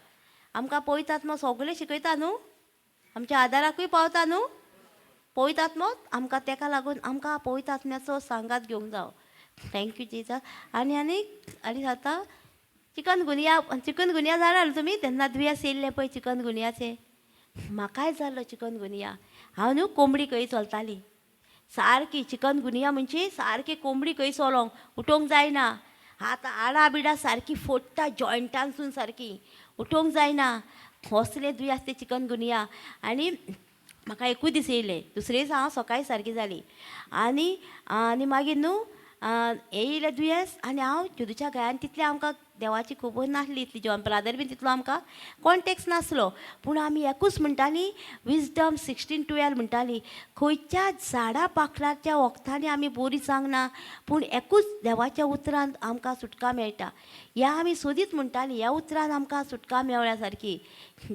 Speaker 1: आमकां पवित्र आत्मो सगळें शिकयता न्हू, आमच्या आदाराकूय पावता न्हू पवित्र आत्मो आमकां. तेका लागून आमकां पवित्र आत्म्याचो सांगात घेवंक जावो. Thank you Jesus. आनी आनी आनी आतां चिकन गुनिया, चिकन गुनिया जाणा न्हू तुमी? तेन्ना दुयेंस येयल्लें पळय चिकन गुनियाचें. म्हाकाय जाल्लो चिकन गुनिया. हांव न्हू कोंबडी कशी चलताली सारकी. चिकन गुनिया म्हणजे सारकी कोंबडी कशी चलोंक, उठोवंक जायना, आतां आडां बिडां सारकी फोडटा जॉयंटानसून, सारकी उठोवंक जायना, कसलें दुयेंस तें चिकन गुनिया. आनी म्हाका एकूय दीस येयलें, दुसरे दीस हांव सकाळीं सारकी जाली. आनी आनी मागीर न्हू येयलें दुयेंस आनी हांव जेजूच्या घरान तितलें आमकां देवाची खबर नासली इतली, जॉन ब्रादर बीन तितलो आमकां कॉन्टेक्ट नासलो, पूण आमी एकूच म्हणटालीं विजडम 16:12 म्हणटालीं, खंयच्या झाडां पाखलाच्या वखदांनी आमी बरी जावंक पूण एकूच देवाच्या उतरान आमकां सुटका मेळटा. ह्या आमी सोदीत म्हणटालीं, ह्या उतरान आमकां सुटका मेळ्ळ्या सारकी.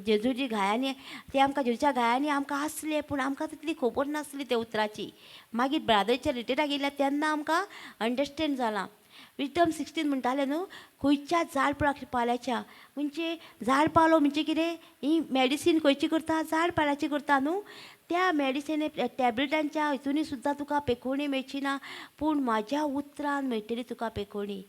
Speaker 1: जेजूची घायांनी ते आमकां जेजूच्या घायांनी आमकां आसले, पूण आमकां तितली खबर नासली त्या उतराची. मागीर ब्रादरच्या रिटेटाक येयल्या तेन्ना आमकां अंडरस्टँड जालां. विजडम 16 म्हणटालें न्हू, खंयच्या झाड पाल्याच्या म्हणजे झाड पालो म्हणजे कितें, ही मेडिसीन खंयची करता, झाड पाल्याची करता न्हू. त्या मेडिसिने टॅबलेटांच्या हितूनी सुद्दां तुका पेखोवणी मेळची ना, पूण म्हाज्या उतरान मेळटली तुका पेखोवणी.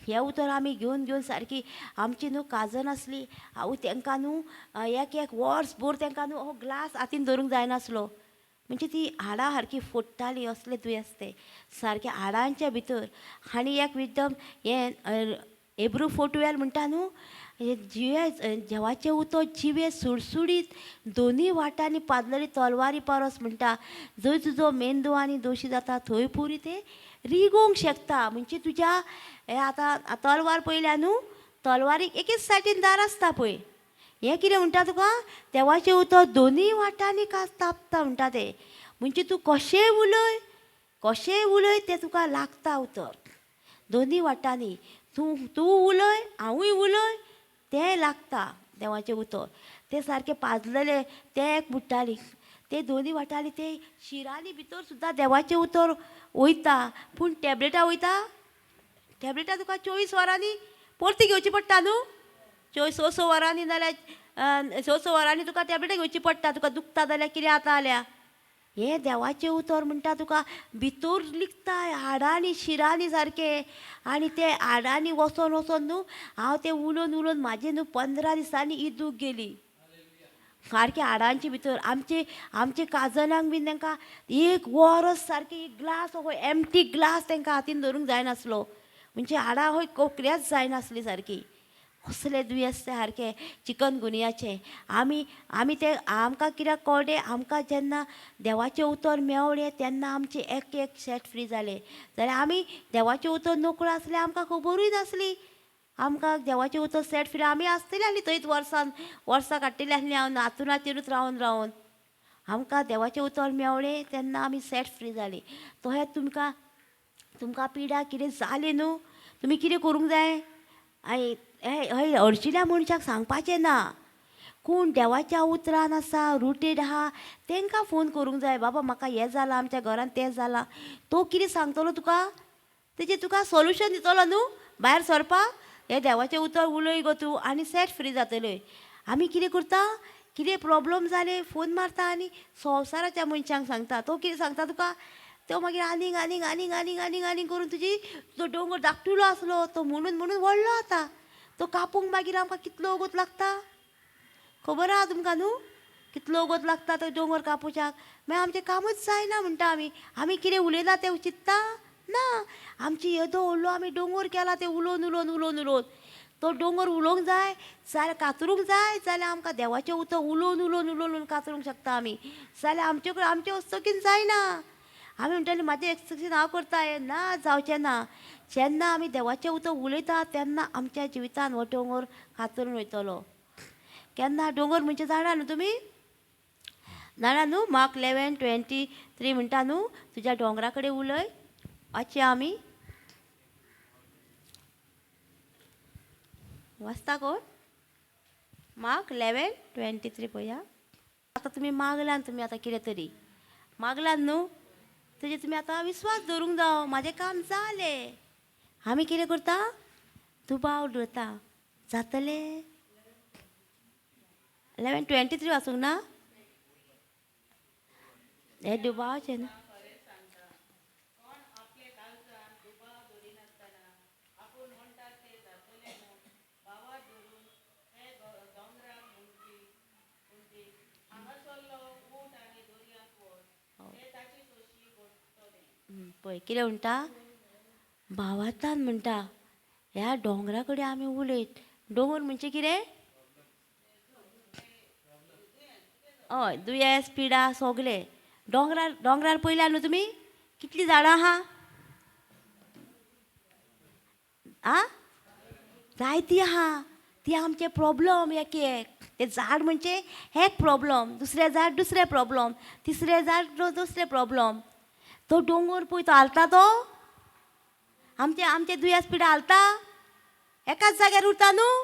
Speaker 1: हें उतर आमी घेवन घेवन सारकी आमची न्हू काजन आसली, हांव तांकां न्हू एक एक वर्स भर तांकां न्हू हो ग्लास हातीन धरूंक जायनासलो, म्हणजे ती हाडां सारकी फोडटाली, असलें दुयेंस तें सारकें हाडांच्या भितर. आनी एक विजडम हें एब्रू 4:12 म्हणटा न्हू, जिवे देवाचें उतर जिवे सुडसुडीत दोनूय वाटांनी पादलेली तलवारी परस म्हणटा, जंय तुजो मेंदू आनी दोशी जाता थंय पुरी तें रिगोवंक शकता. म्हणजे तुज्या हें आतां तलवार पळयल्या न्हू, तलवारीक एकेच सायडीन दार आसता पळय, हें कितें म्हणटा तुका, देवाचें उतर दोनूय वाटांनी कास तापता म्हणटा तें. म्हणजे तूं कशेंय उलय, कशेंय उलय तें तुका लागता उतर दोनूय वाटांनी. तूं तूं उलय, हांवूय उलय, तें लागता देवाचें उतर. तें सारकें पाजलेलें तें एक बुडटाली, ते दोनी वाटाली, ते शिरांनी भितर सुद्दां देवाचें उतर वयता. पूण टॅबलेटां वयता, टॅबलेटां तुका 24 वरांनी परती घेवची पडटा न्हू, 6 वरांनी नाल्यार 6 वरांनी तुका टॅबलेटां घेवची पडटा, तुका दुखता जाल्यार कितें जाता जाल्यार. हें देवाचें उतर म्हणटा तुका भितर लिखता हाडांनी शिरांनी सारकें. आनी ते हाडांनी वचोन वचोन न्हू हांव तें उलोवन उलोवन म्हाजें न्हू 15 दिसांनी ही दूख गेली सारकें हाडांचे भितर. आमचे आमचे काजनांक बीन तांकां एक वरस सारकें एक ग्लास हो एम्प्टी ग्लास तांकां हातीन धरूंक जायनासलो, म्हणजे हाडां हय कोकऱ्याच जायनासली सारकी. असले दुयेंस तें सारकें चिकन गुनियाचें. आमी आमी तें आमकां कित्याक कळ्ळें, आमकां जेन्ना देवाचें उतर मेवलें तेन्ना आमचें एक एक सेट फ्री जालें. जाल्यार आमी देवाचें उतर नकळो आसलें, आमकां खबरूय नासली. आमकां देवाचें उतर सेट फ्री आमी आसतलीं आसलीं थंयच वर्सान वर्सां काडटलीं आसलीं हांव नातुनाचेरूच रावन रावन. आमकां देवाचें उतर मेवलें तेन्ना आमी सेट फ्री जालीं. तशें तुमकां तुमकां पिडा कितें जाली न्हू, तुमी कितें करूंक जाय, हय हरशिल्या मनशाक सांगपाचें ना. कोण देवाच्या उतरान आसा रुटेड आहा तांकां फोन करूंक जाय, बाबा म्हाका हें जालां, आमच्या घरान तें जालां. तो कितें सांगतलो तुका, तेजें तुका सोल्युशन दितलो न्हू भायर सरपाक. हें देवाचें उतर उलय गो तूं आनी सेट फ्री जातलें. आमी कितें करता, कितें प्रोब्लम जालें फोन मारता आनी संवसाराच्या मनशांक सांगता. तो कितें सांगता तुका, तो मागीर आनीक आनीक आनीक आनीक आनीक आनीक करून तुजी तो दोंगर धाकटुलो आसलो तो म्हणून म्हणून व्हडलो जाता. तो कापूंक मागीर आमकां कितलो वगत लागता खबर आहा तुमकां न्हू, कितलो वगत लागता तो दोंगर कापुच्याक. मागीर आमचें कामूच जायना म्हणटा आमी. आमी कितें उलयता तें चिंत्ता ना. आमची येदो व्हडलो आमी दोंगर केला तें उलोवन उलोवन उलोवन उलोवन तो दोंगर उलोवंक जाय जाल्यार कातरूंक जाय, जाल्यार आमकां देवाचें उतर उलोवन उलोवन उलोवन उलोवन कातरूंक शकता आमी. जाल्यार आमचे कडेन आमचें हस्तकीन जायना. आमी म्हणटाले म्हाजें एक्सक्यूज हांव करता, हें ना जावचें ना. जेन्ना आमी देवाचें उतर उलयता तेन्ना आमच्या जिवितान हो दोंगर कातरून वयतलो. केन्ना दोंगर म्हणजे जाणा न्हू तुमी, जाणा न्हू, मार्क 11:23 म्हणटा न्हू, तुज्या दोंगरा कडेन उलय. वाचया आमी, वाचता कोण? मार्क 11:23 पळया. आतां तुमी मागल्यान, तुमी आतां कितें तरी मागल्यान न्हू, तेजेर तुमी आतां विस्वास दवरूंक जावो, म्हाजें काम जालें. आमी कितें करता, दुबाव दवरता, जातलें. 11:23 वाचूंक ना, हें दुबावाचें न्हू. पळय कितें म्हणटा, भावार्थान म्हणटा ह्या दोंगरा कडेन आमी उलयत. दोंगर म्हणजे कितें? हय, दुयेंस पिडा सगलें. दोंगरार दोंगरार पळयल्या न्हू तुमी कितलीं झाडां आहा, आ जायतीं आहा. ती आमचे प्रोब्लम एक एक. तें झाड म्हणजे एक प्रोब्लम, दुसरें झाड दुसरें प्रोब्लम, तिसरें झाड दुसरें प्रोब्लम. तो दोंगर पळय तो हालता, तो आमचे आमचे दुयेंस पिडा हालता, एकाच जाग्यार उरता न्हू.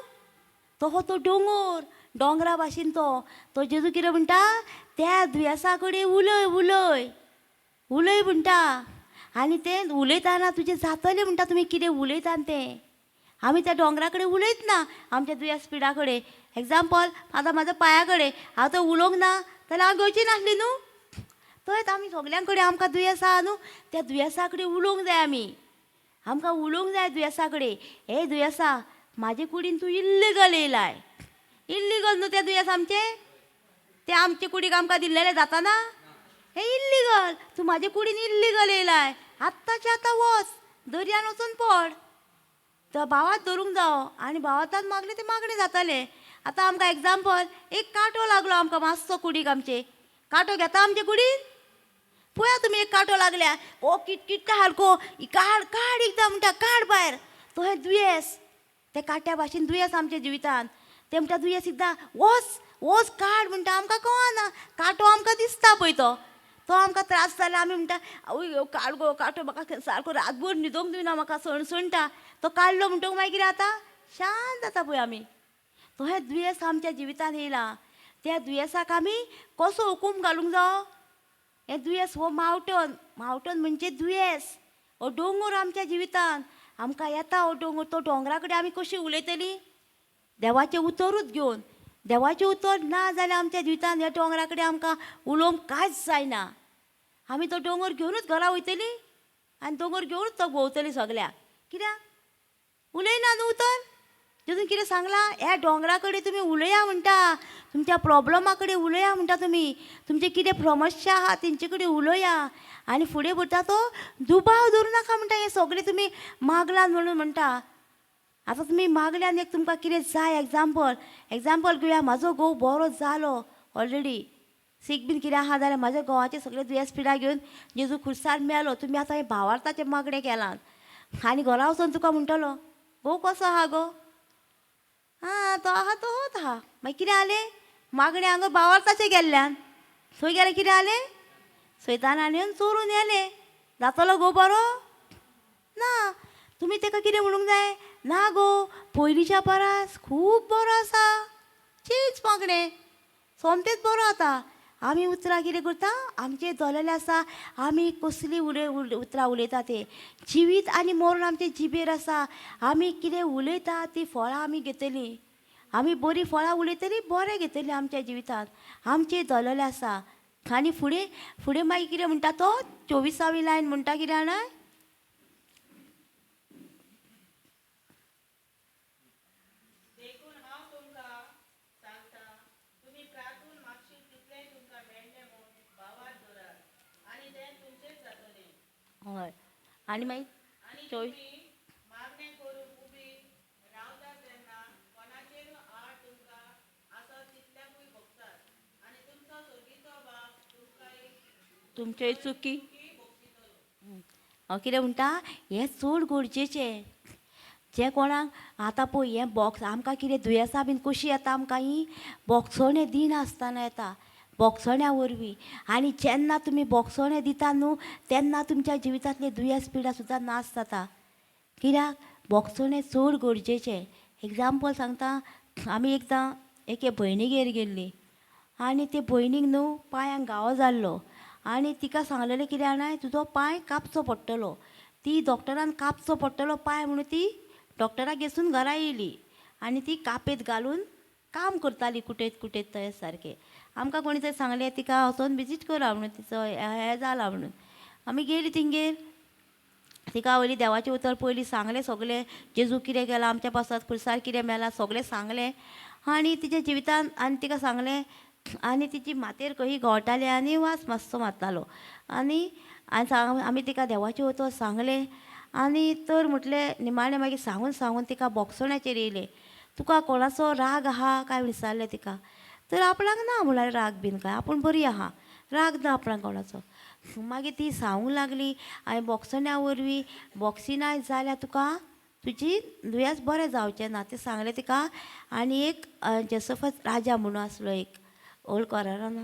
Speaker 1: तो हो तो दोंगर, दोंगरा भाशेन तो तो जेजू कितें म्हणटा, त्या दुयेंसा कडेन उलय उलय उलय म्हणटा. आनी तें उलयतना तुजें जातलें म्हणटा. तुमी कितें उलयता तें आमी त्या दोंगरा कडेन उलयत ना, आमच्या दुयेंस पिडा कडेन. एग्जाम्पल, आतां म्हाज्या पांया कडेन हांव तो उलोवंक ना जाल्यार हांव घेवची नासली न्हू. थंयच आमी सगल्यां कडेन आमकां दुयेंस आहा न्हू, त्या दुयेंसा कडेन उलोवंक जाय आमी. आमकां उलोवंक जाय दुयेंसा कडेन, हे दुयेंसा म्हाजे कुडीन तूं इल्लिगल येयलाय. इल्लिगल न्हू तें दुयेंस आमचें, तें आमचे कुडीक आमकां दिल्लेलें जाता ना, हें इल्लिगल. तूं म्हाजे कुडीन इल्लिगल येयलाय, आत्ताचें आतां वच दर्यान वचून पड. तो भावात धरूंक जावो आनी भावातान मागलें तें मागणें जातालें. आतां आमकां एग्जाम्पल, एक कांटो लागलो आमकां मातसो कुडीक आमचे, कांटो घेता आमचे कुडीन, पळया तुमी एक कांटो लागल्या, ओ किटकिट्टा सारको, काड काड एकदां म्हणटा, काड भायर. तो हें दुयेंस, ते कांट्या भाशेन दुयेंस आमच्या जिवितान. ते म्हणटा दुयेंस एकदां वच वच काड म्हणटा, आमकां कळना कांटो आमकां दिसता पळय तो, तो आमकां त्रास जालो. आमी म्हणटा आवय काड गो कांटो, म्हाका सारको रातभर न्हिदोंक दिना, म्हाका सणसणटा. तो काडलो म्हणटकूच मागीर आतां शांत जाता पळय आमी. तो हें दुयेंस आमच्या जिवितान येयला, त्या दुयेंसाक आमी कसो हुकूम घालूंक जावो? हें दुयेंस हो मावटन, मावटन म्हणजे दुयेंस, हो दोंगर आमच्या जिवितान आमकां येता. हो दोंगर, तो दोंगरा कडेन आमी कशी उलयतली? देवाचें उतरूच घेवन. देवाचें उतर ना जाल्यार आमच्या जिवितान ह्या दोंगरा कडेन आमकां उलोवंक कांयच जायना. आमी तो दोंगर घेवनूच घरा वयतली आनी दोंगर घेवनूच तो भोंवतली सगल्याक. कित्याक उलयना न्हू उतर? जेजून कितें सांगलां? ह्या दोंगरा कडेन तुमी उलया म्हणटा, तुमच्या प्रोब्लमा कडेन उलया म्हणटा, तुमी तुमचें कितें समस्या आहा तेंचे कडेन उलया. आनी फुडें म्हणटा तो दुबाव धरूं नाका म्हणटा, हें सगळें तुमी मागलां म्हणून म्हणटा. आतां तुमी मागल्यान एक तुमकां कितें जाय, एग्जाम्पल, एग्जाम्पल घेवया, म्हाजो घोव बरो जालो ऑलरेडी, सीक बीन कितें आहा जाल्यार म्हाज्या घोवाचें सगळें दुयेंस पिडा घेवन जेजू खुर्सार मेलो. तुमी आतां हें भावार्थाचें मागणें केलां आनी घरा वचोन तुका म्हणटलो घोव कसो आहा गो? आं तो आहा तोच आहा. मागीर कितें जालें? मागणें हांगा भावार्थाचें गेल्ल्यान थंय गेल्यार कितें जालें? सैतानान येवन चोरून व्हेलें. जातलो घोव बरो? ना. तुमी ताका कितें म्हणूंक जाय? ना गो, पयलींच्या परस खूब बरो आसा, चेंज मागणें सोमतेंच बरो आतां. आमी उतरां कितें करता? आमचें दोलेलें आसा, आमी कसलीं उतरां उलयता तें. जिवीत आनी मरण आमचे जिबेर आसा. आमी कितें उलयता तीं फळां आमी घेतलीं. आमी बरीं फळां उलयतलीं, बरें घेतलीं आमच्या जिवितांत, आमचें दोलेलें आसा. आनी फुडें फुडें मागीर कितें म्हणटा तो 24वी लायन म्हणटा कितें जाणा?
Speaker 2: देखून हांव तुमकां सांगता, तुमी प्रार्थून मागशीत तितलें तुमकां मेळटलें म्हूण भावार्थ धरात आनी तें तुमचेंच जातलें.
Speaker 1: हय. आनी मागीर
Speaker 2: आनी
Speaker 1: 24
Speaker 2: तुमी मागणें करूंक उबी रावता तेन्ना कोणाचेरूय आड तुमकां आसत तितल्याकूय भोगसात आनी तुमचो सर्गीचो बाप तुमकांय
Speaker 1: तुमच्योय चुकी
Speaker 2: चुकी भोगशितलो.
Speaker 1: हांव कितें म्हणटा, हें चड गरजेचें. जें कोणाक आतां पळय हें बॉक्स आमकां कितें दुयेंसां बीन कशीं येता आमकां, हीं बोगसणें दिनासतना येता, बोगसण्या वरवीं. आनी जेन्ना तुमी बोगसणें दिता न्हू तेन्ना तुमच्या जिवितांतलें दुयेंस पिडा सुद्दां नाश जाता. कित्याक बोगसणें चड गरजेचें. एग्जाम्पल सांगता, आमी एकदां एके भयणीगेर गेल्लीं आनी ते भयणीक न्हू पांयांक घावो जाल्लो आनी तिका सांगलेलें कितें जाणा, तुजो पांय कापचो पडटलो. ती डॉक्टरान कापचो पडटलो पांय म्हणून ती डॉक्टराक घेसून घरा येयली आनी ती कापेत घालून काम करताली कुटेत कुटेत थंय सारकें. आमकां कोणी थंय सांगलें तिका वचोन विजीट करा म्हणून, तिचो हें जाला म्हणून. आमी गेलीं तिंगेर, तिका वयली देवाचें उतर पयलीं सांगलें सगळें, जेजू कितें केलां आमच्या पासत, खुर्सार कितें मेला सगळें सांगलें आनी तिच्या जिवितान. आनी तिका सांगलें आनी तिची मातेर कही गवटाली आनी वास मातसो मारतालो. आनी आमी तिका देवाचें उतर सांगलें आनी तर म्हटलें निमाणें मागीर सांगून सांगून तिका बोगसण्याचेर येयलें. तुका कोणाचो राग आहा काय विचारलें तिका, तर आपणाक ना म्हळ्यार राग बीन काय, आपूण बरी आहा, राग ना आपणाक कोणाचो. मागीर ती सांगूंक लागली आनी बोगसण्या वरवीं बोगसिना जाल्यार तुका तुजी दुयेंस बरें जावचें ना तें सांगलें तिका. आनी एक जेसफत राजा म्हणून आसलो एक ओल्ड कोरारान,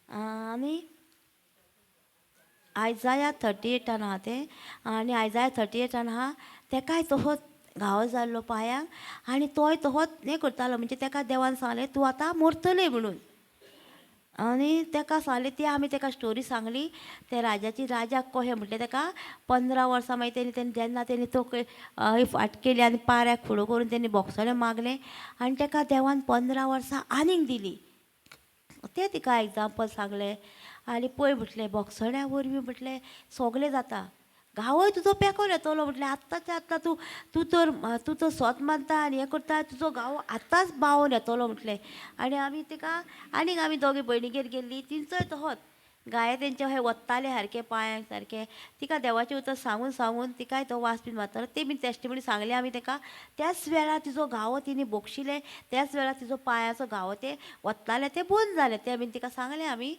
Speaker 1: आनी आयजाया 38 आहा तें, आनी आयजाया 38 आहा, तेकाय तसोच घावो जाल्लो पांयांक आनी तोय तसोच हें करतालो. म्हणजे तेका देवान सांगलें तूं आतां मरतलें म्हणून. आनी तेका सांगलें ती आमी तेका स्टोरी सांगली त्या राजाची. राजाक कशें म्हटलें तेका 15 वर्सां मागीर तेणी तेणी जेन्ना तेणी तकली फाट केली आनी पाऱ्याक फुडो करून तेणी बोगसणें मागलें आनी तेका देवान 15 वर्सां आनीक दिली. तें तिका एग्जाम्पल सांगलें. आनी पळय म्हटलें बोगसण्या वरवीं म्हटलें सगलें जाता, गांवय तुजो पेकोन येतलो म्हटलें. आत्तांच्या आत्तां तूं तूं तर तूं तर सोत मानता आनी हें करता, तुजो गांव आत्तांच बावोन येतलो म्हटलें. आनी आमी तिका आनीक आमी दोगी भयणीगेर गेल्लीं, तिंचोय तसोच गाये तेंचे अशें वत्ताले सारके पांयांक सारके. तिका देवाचें उतर सांगून सांगून तिकाय तो वास बीन मारतालो, ते बीन टेस्टिमनी सांगलें आमी तेका. त्याच वेळार तिजो घावो तिणें बोगशिलें, त्याच वेळार तिजो पांयाचो घावो ते वत्ताले ते बंद जालें, तें बीन तिका सांगलें आमी.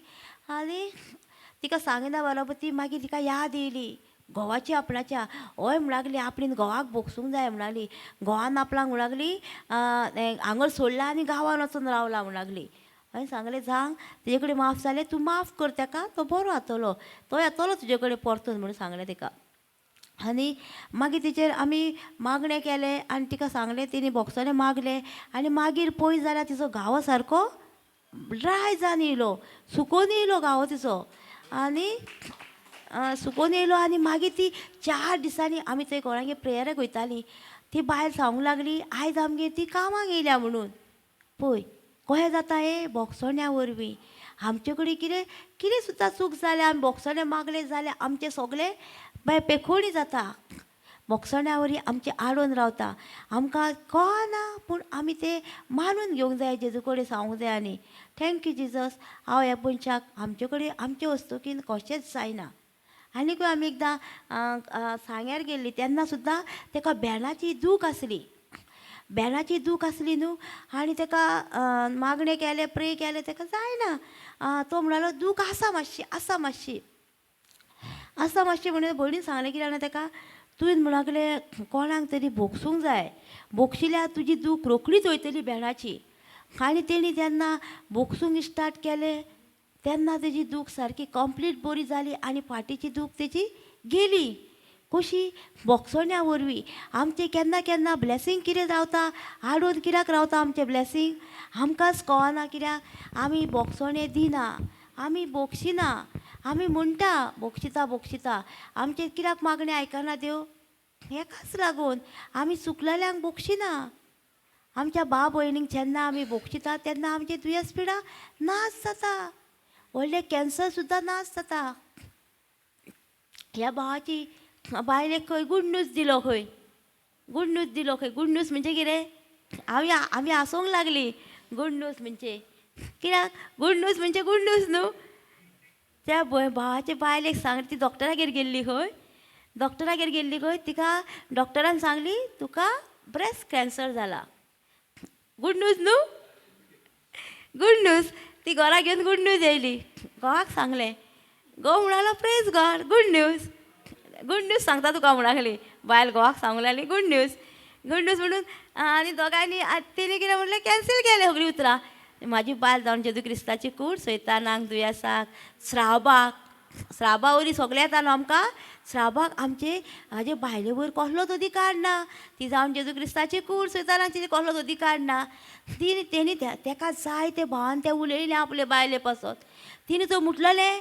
Speaker 1: आनी तिका सांगिना बरोबर ती मागीर तिका याद येयली घोवाची आपणाच्या. हय म्हण लागली, आपणेन घोवाक भोगसूंक जाय म्हण लागली, घोवान आपणाक म्हण लागली हांगर सोडला आनी गांवान वचून रावला म्हण लागली. हांवें सांगलें जावं तेजे कडेन माफ जालें, तूं माफ कर तेका, तो बरो जातलो, तो येतलो तुजे कडेन परतून म्हणून सांगलें तिका. आनी मागीर तिचेर आमी मागणें केलें आनी तिका सांगलें, तिणें बोगसणें मागलें आनी मागीर पळय जाल्यार तिचो घावो सारको ड्राय जावन येयलो, सुकोन येयलो घावो तिचो आनी सुकोन येयलो. आनी मागीर ती 4 दिसांनी आमी थंय कोणागे प्रेयराक वयतालीं, ती बायल सांगूंक लागली आयज आमगेर ती कामाक येयल्या म्हणून. पळय कशें जाता हें बोगसण्या वरवीं. आमचे कडेन कितें कितें सुद्दां चूक जाल्यार आमी बोगसणें मागलें जाल्यार आमचें सगळें बाय पेखोणी जाता. बोगसण्या वरवीं आमचें आडोवन रावता, आमकां कळना पूण आमी तें मानून घेवंक जाय, जेजू कडेन सांगूंक जाय. आनी thank you Jesus. हांव ह्या मनशाक आमचे कडेन आमचे वस्तुकीन कशेंच जायना. आनीकूय आमी एकदां सांग्यार गेल्ली तेन्ना सुद्दां ताका भेणाची दूख आसली, भेणाची दूख आसली न्हू, आनी ताका मागणें केलें, प्रे केलें, ताका जायना. तो म्हणालो दूख आसा मातशी, आसा मातशी, आसा मातशी म्हणून भयणीन सांगलें कितें जाणा ताका, तुवें म्हणूंक कोणाक तरी भोगसूंक जाय, भोगशिल्यार तुजी दूख रोखडीच वयतली भेणाची. आनी तेणी जेन्ना भोगसूंक स्टार्ट केलें तेन्ना तेजी दूख सारकी कंप्लीट बरी जाली आनी फाटीची दूख तेजी गेली. कशी? बोगसण्या वरवीं. आमचें केन्ना केन्ना ब्लेसींग कितें रावता, आडोवन कित्याक रावता आमचें ब्लेसींग आमकांच कळना कित्याक आमी बोगसणें दिना, आमी बोगशिना, आमी म्हणटा बोगशिता बोगशिता, आमचें कित्याक मागणें आयकना देव? हेकाच लागून आमी चुकलेल्यांक बोगशिना. आमच्या भाव भयणींक जेन्ना आमी बोगशिता तेन्ना आमचें दुयेंस पिडा नाश जाता, व्हडलें कॅन्सर सुद्दां नाश जाता. ह्या भावाची बायलेक खंय गूड न्यूज दिलो, खंय गूड न्यूज दिलो, खंय गूड न्यूज म्हणजे कितें? आमी आमी हांसूंक लागली गूड न्यूज म्हणजे कित्याक? गूड न्यूज म्हणजे गूड न्यूज न्हू. त्या भावाचे बायलेक सांगली, ती डॉक्टरागेर गेल्ली खंय, डॉक्टरागेर गेल्ली खंय, तिका डॉक्टरान सांगली तुका ब्रेस्ट कॅन्सर जाला. गूड न्यूज न्हू, गूड न्यूज. ती घरा घेवन गूड न्यूज येयली, घोवाक सांगलें, घोव म्हणालो praise God, good news, good news सांगता तुका म्हणूंक लागली. बायल घोवाक सांगूंक लागली गूड न्यूज, गूड न्यूज म्हणून. आनी दोगांयनी तेणी कितें म्हणलें, कॅन्सील केलें सगळीं उतरां. म्हाजी बायल जावन जेजू क्रिस्ताची कूड सैतानाक, दुयेंसाक, स्राबाक, स्राबा वरी सगळें येता न्हू आमकां, स्राबाक आमचे हाजे बायले वयर कसलोच अधिकार ना. ती जावन जेजू क्रिस्ताची कूड सैतानाक तिचे कसलोच अधिकार ना. ती तेणी तेका जाय ते भावान तें उलयलें आपले बायले पासत, तिणें तो म्हटलेलें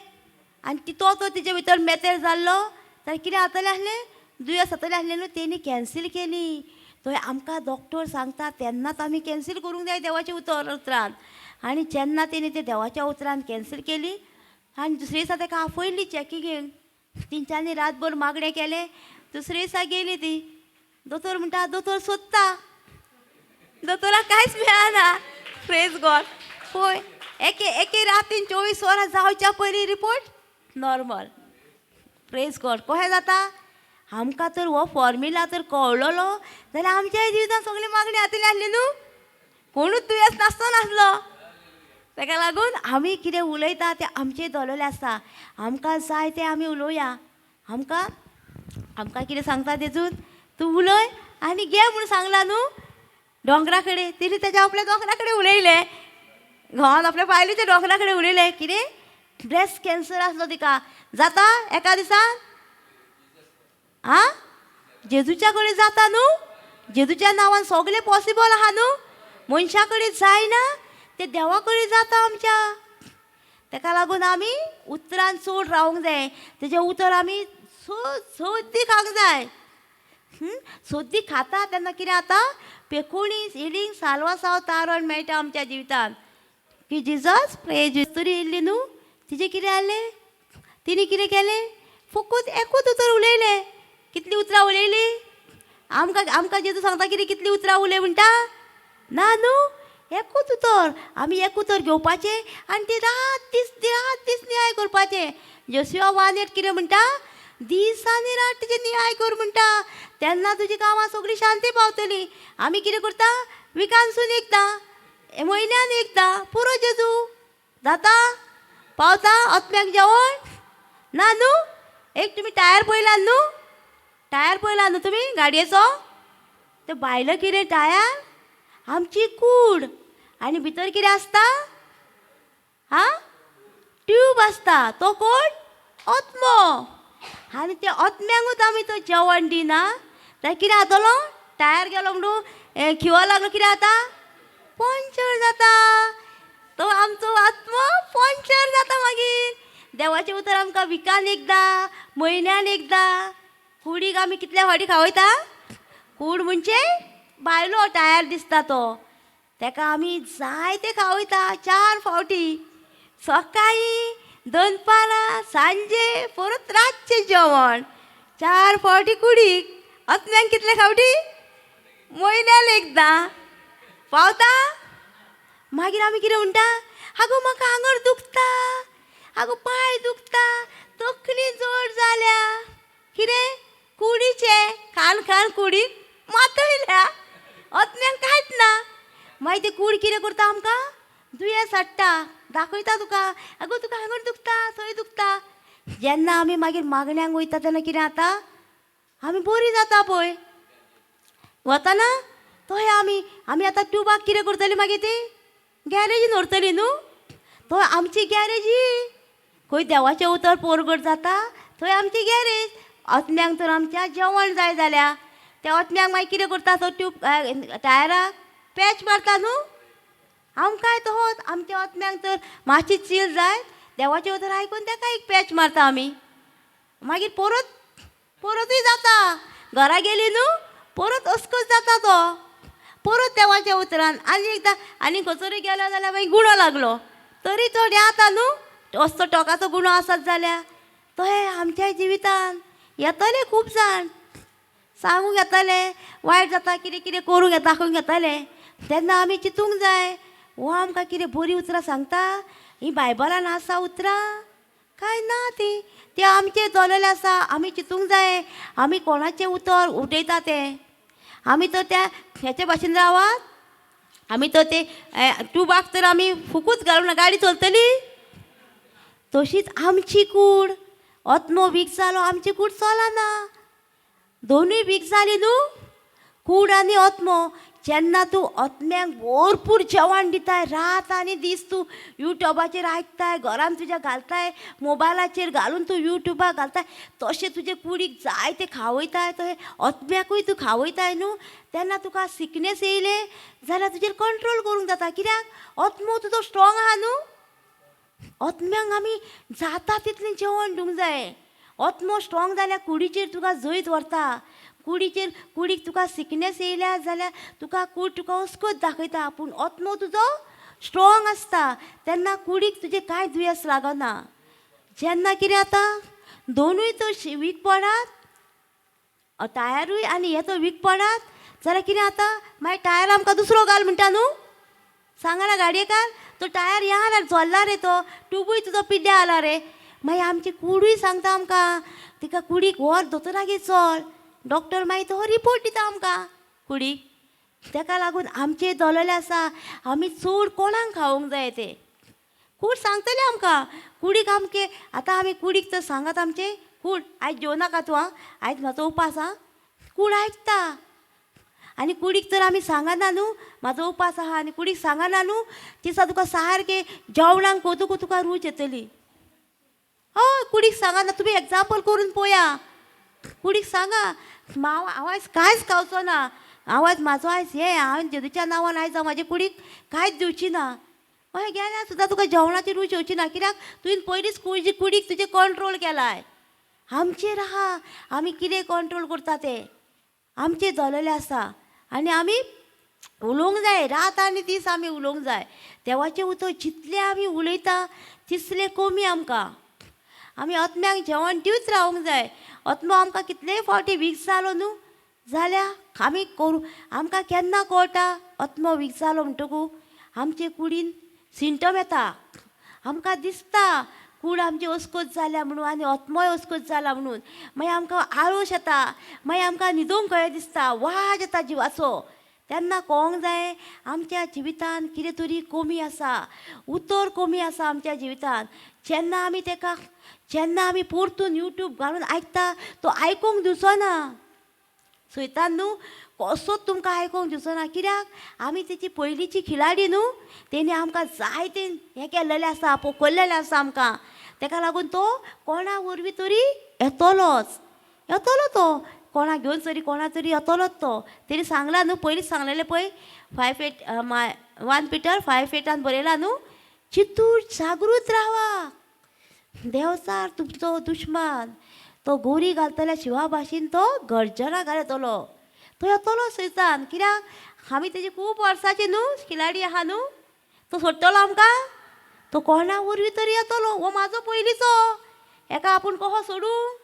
Speaker 1: आनी तो तो तिचे भितर मेतेर जाल्लो तर कितें जातलें आसलें, दुयेंस जातलें आसलें न्हू, तेणी कॅन्सील केली. थंय आमकां डॉक्टर सांगता तेन्नाच आमी कॅन्सील करूंक जाय देवाच्या उतर उतरान. आनी जेन्ना तेणी ते देवाच्या उतरान कॅन्सील केली आनी दुसरे दिसा ताका आफयली चॅकिंगेक, तेंच्यांनी रातभर मागणें केलें. दुसरे दिसा गेली ती, दोतोर म्हणटा दोतोर सोदता, दोतोराक कांयच मेळना. Praise God. पळय एके एके रातीन 24 वरां जावच्या पयलीं रिपोर्ट नॉर्मल. प्रेज गॉड. कशें जाता? आमकां तर हो फॉर्म्युला तर कळ्ळलो जाल्यार आमच्या जिवितांत सगळी मागणी जातली आसली न्हू, कोणूच दुयेंस नासतो नासलो. ताका लागून आमी कितें उलयता तें आमचें दवरलेलें आसता, आमकां जाय तें आमी उलोवया. आमकां आमकां कितें सांगता तेजून तूं उलय आनी घे म्हूण सांगलां न्हू दोंगरा कडेन, तिणें तेज्या आपल्या दोंगरा कडेन उलयलें, घोवान आपल्या बायलेच्या दोंगरा कडेन उलयलें. कितें ब्रेस्ट कॅन्सर आसलो तिका, जाता एका दिसान? आं, जेजूच्या कडेन जाता न्हू, जेजूच्या नांवान सगळें पॉसिबल आहा न्हू, मनशा कडेन जायना तें देवा कडेन जाता आमच्या. ताका लागून आमी उतरान चड रावंक जाय, तेजें उतर आमी सद्दी खावंक जाय. सद्दी खाता तेन्ना कितें जाता, पेकोणी हिलींग साल्वासांव तारण मेळटा आमच्या जिवितांत. की जिजस प्रेज. तरी येयल्ली न्हू, तिजें कितें जालें, तिणें कितें केलें, फकत एकूच उतर उलयलें. कितलीं उतरां उलयलीं? आमकां आमकां जेजू सांगता कितें, कितलीं उतरां उलय म्हणटा? ना न्हू, एकूच उतर. आमी एक उतर घेवपाचें आनी ती रात दीस रात दीस नियाळ करपाचें. जोसिया 1:8 कितें म्हणटा, दीस आनी रात तुजें नियाळ कर म्हणटा, तेन्ना तुजी गांवां सगळी शांती पावतली. आमी कितें करता, विकानसून एकदां, म्हयन्यान एकदां पुरो जेजू जाता पावता आत्म्याक जेवण ना न्हू. एक तुमी टायर पळयला न्हू, टायर पळयला न्हू तुमी गाडयेचो, ते भायलो कितें टायर आमची कूड आनी भितर कितें आसता, हा ट्यूब आसता, तो कोण? आत्मो. आनी ते आत्म्यांकूच आमी तो जेवण दिना जाल्यार कितें जातलो? टायर गेलो म्हणून खिवा लागलो, कितें जाता? पंचर जाता. तो आमचो आत्मो पंचर जाता. मागीर देवाचें उतर आमकां विकान एकदां, म्हयन्यान एकदां. कुडीक आमी कितल्या फावटी खावयता? कूड म्हणजे भायलो टायर दिसता तो, तेका आमी जायते खावयता, 4 फावटी, सकाळीं, दनपारां, सांजे, परत रातचें जेवण, 4 फावटी कुडीक. आत्म्यांक कितले फावटी? म्हयन्यान एकदां पावता. मागीर आमी कितें म्हणटा? आगो म्हाका आंगर दुखता, आगो पांय दुखता, तकली जड जाल्या. कितें? कुडीचें खान खान कुडीक मातयल्या, आत्म्यांक कांयच ना. मागीर ती कूड कितें करता? आमकां दुयेंस हाडटा, दाखयता तुका, आगो तुका हांगर दुखता, थंय दुखता. जेन्ना आमी मागीर मागण्यांक वयता तेन्ना कितें जाता? आमी बरी जाता. पळय वतना थंय आमी आमी आतां ट्युबाक कितें करतली? मागीर ती गॅरेजीन व्हरतली न्हू. थंय आमची गॅरेज ही, खंय देवाचें उतर पोरगट जाता थंय आमची गॅरेज. आत्म्यांक तर आमच्या जेवण जाय जाल्यार त्या आत्म्यांक मागीर कितें करता? तो ट्यूब टायराक पॅच मारता न्हू. आमकांय तहोच आमच्या आत्म्यांक तर मातशी चील जाय, देवाचें उतर आयकून ताका एक पॅच मारता आमी. मागीर परत परतूय जाता. घरा गेली न्हू परत अस्कत जाता तो, परत देवाच्या उतरान आनी एकदां. आनी खंयसरूय गेलो जाल्यार मागीर गुणो लागलो तरी तो येता न्हू, असो टोकाचो गुणो आसत जाल्यार तो हे आमच्या जिवितान येतले. खूब जाण सांगूंक येतले, वायट जाता, कितें कितें करूंक येता, दाखोवंक येतले. तेन्ना आमी चिंतूंक जाय, हो आमकां कितें बरीं उतरां सांगता, हीं बायबलान आसा उतरां काय ना? ती तें आमचें जल्लेलें आसा. आमी चिंतूंक जाय आमी कोणाचें उतर उठयता तें. आमी तर त्या हेचे भाशेन रावात, आमी तर ते ट्युबाक तर आमी फुकूच घालून गाडी चलतली. तशीच आमची कूड, आत्मो वीक जालो, आमची कूड चलना. दोनूय वीक जाली न्हू, कूड आनी आत्मो. जेन्ना तूं आत्म्यांक भरपूर जेवण दिताय, रात आनी दीस तूं युट्यूबाचेर आयकताय, घरान तुज्या घालताय, मोबायलाचेर घालून तूं युट्यूबाक घालताय, तशें तुजे कुडीक जाय तें खावयताय, तशें आत्म्याकूय तूं खावयताय न्हू. तेन्ना तुका सिकनेस येयलें जाल्यार तुजेर कंट्रोल करूंक जाता. कित्याक? आत्मो तुजो स्ट्रोंग आहा न्हू. आत्म्यांक आमी जाता तितलें जेवण दिवंक जाय. आत्मो स्ट्रोंग जाल्यार कुडीचेर तुका जैत व्हरता. कुडीचेर कुडीक तुका सिकनेस येयल्या जाल्यार तुका कूड तुका अस्कत दाखयता, पूण आत्मो तुजो स्ट्रोंग आसता तेन्ना कुडीक तुजें कांय दुयेंस लागना. जेन्ना कितें जाता, दोनूय तर वीक पडात, टायरूय आनी हे तर वीक पडात जाल्यार कितें जाता? मागीर टायर आमकां दुसरो घाल म्हणटा न्हू. सांगना गाडयेकार, तो टायर ह्या जाल्यार चल्ला रे, तो ट्युबूय तुजो पिड्ड्यार जाला रे. मागीर आमची कुडूय सांगता आमकां, तिका कुडीक व्हर दोतोरागेर चल, डॉक्टर मागीर तो रिपोर्ट दिता आमकां कुडीक. ताका लागून आमचें दवरलेलें आसा आमी चड कोणाक खावोंक जाय तें कूड सांगतलें आमकां. कुडीक आमके आतां आमी कुडीक तर सांगात आमचें कूड आयज जेवनाका तूं आं, आयज म्हाजो उपास आं, कूड आयकता. आनी कुडीक तर आमी सांगना न्हू म्हाजो उपास आहा, आनी कुडीक सांगना न्हू दिसा तुका सारकें जेवणाक कोतूक तुका रूच येतली. हय, कुडीक सांगना. तुमी एग्जाम्पल करून पळया, कुडीक सांगा हांव आयज कांयच खावचो ना, हांव आयज म्हाजो आयज हें, हांवें जेजूच्या नांवान आयज हांव म्हाजे कुडीक कांयच दिवची ना. हय गेल्यार सुद्दां तुका जेवणाची रूच येवची ना, कित्याक तुवें पयलींच कुडीक तुजें कंट्रोल केलाय. आमचेर आहा आमी कितें कंट्रोल करता तें, आमचेर दवरलेलें आसा. आनी आमी उलोवंक जाय, रात आनी दीस आमी उलोवंक जाय. देवाचें उतर जितलें आमी उलयता तितलें कमी आमकां. आमी आत्म्याक जेवण दिवच रावंक जाय. आत्मो आमकां कितलेय फावटी वीक जालो न्हू जाल्यार आमी करूं, आमकां केन्ना कळटा आत्मो वीक जालो म्हणटकू आमचे कुडीन सिमटम येता, आमकां दिसता कूड आमची अस्कत जाल्या म्हणून आनी आत्मोय अस्कत जाला म्हणून. मागीर आमकां आळस येता, मागीर आमकां न्हिदूंक कळें दिसता, वाज येता जिवाचो. तेन्ना कळोंक जाय आमच्या जिवितान कितें तरी कमी आसा, उतर कमी आसा आमच्या जिवितान. जेन्ना आमी तेका, जेन्ना आमी परतून युट्यूब घालून आयकता तो आयकूंक दिवचो ना. सैतान न्हू कसोच तुमकां आयकूंक दिवचो ना, कित्याक आमी तेची पयलींची खिलाडी न्हू, तेणी आमकां जायते हें केल्लेलें आसा, पोखरलेलें आसा आमकां. तेका लागून तो कोणा वरवीं तरी येतलोच, येतलो तो कोणा घेवन तरी, कोणा तरी येतलोच तो. तेणी सांगलां न्हू, पयलींच सांगलेलें पळय, 5:8 1 Peter 5:8 बरयलां न्हू, चितूर जागृत रावा, देवचार तुमचो दुश्मान तो गोरी घालतल्या शिवा भाशेन तो गर्जना घालतलो, तो येतलो सैतान. कित्याक आमी तेजी खूब वर्सांची न्हू खिलाडी आहा न्हू, तो सोडटलो आमकां? तो कोणा वरवीं तरी येतलो. हो म्हाजो पयलींचो, हेका आपूण कसो सोडूं?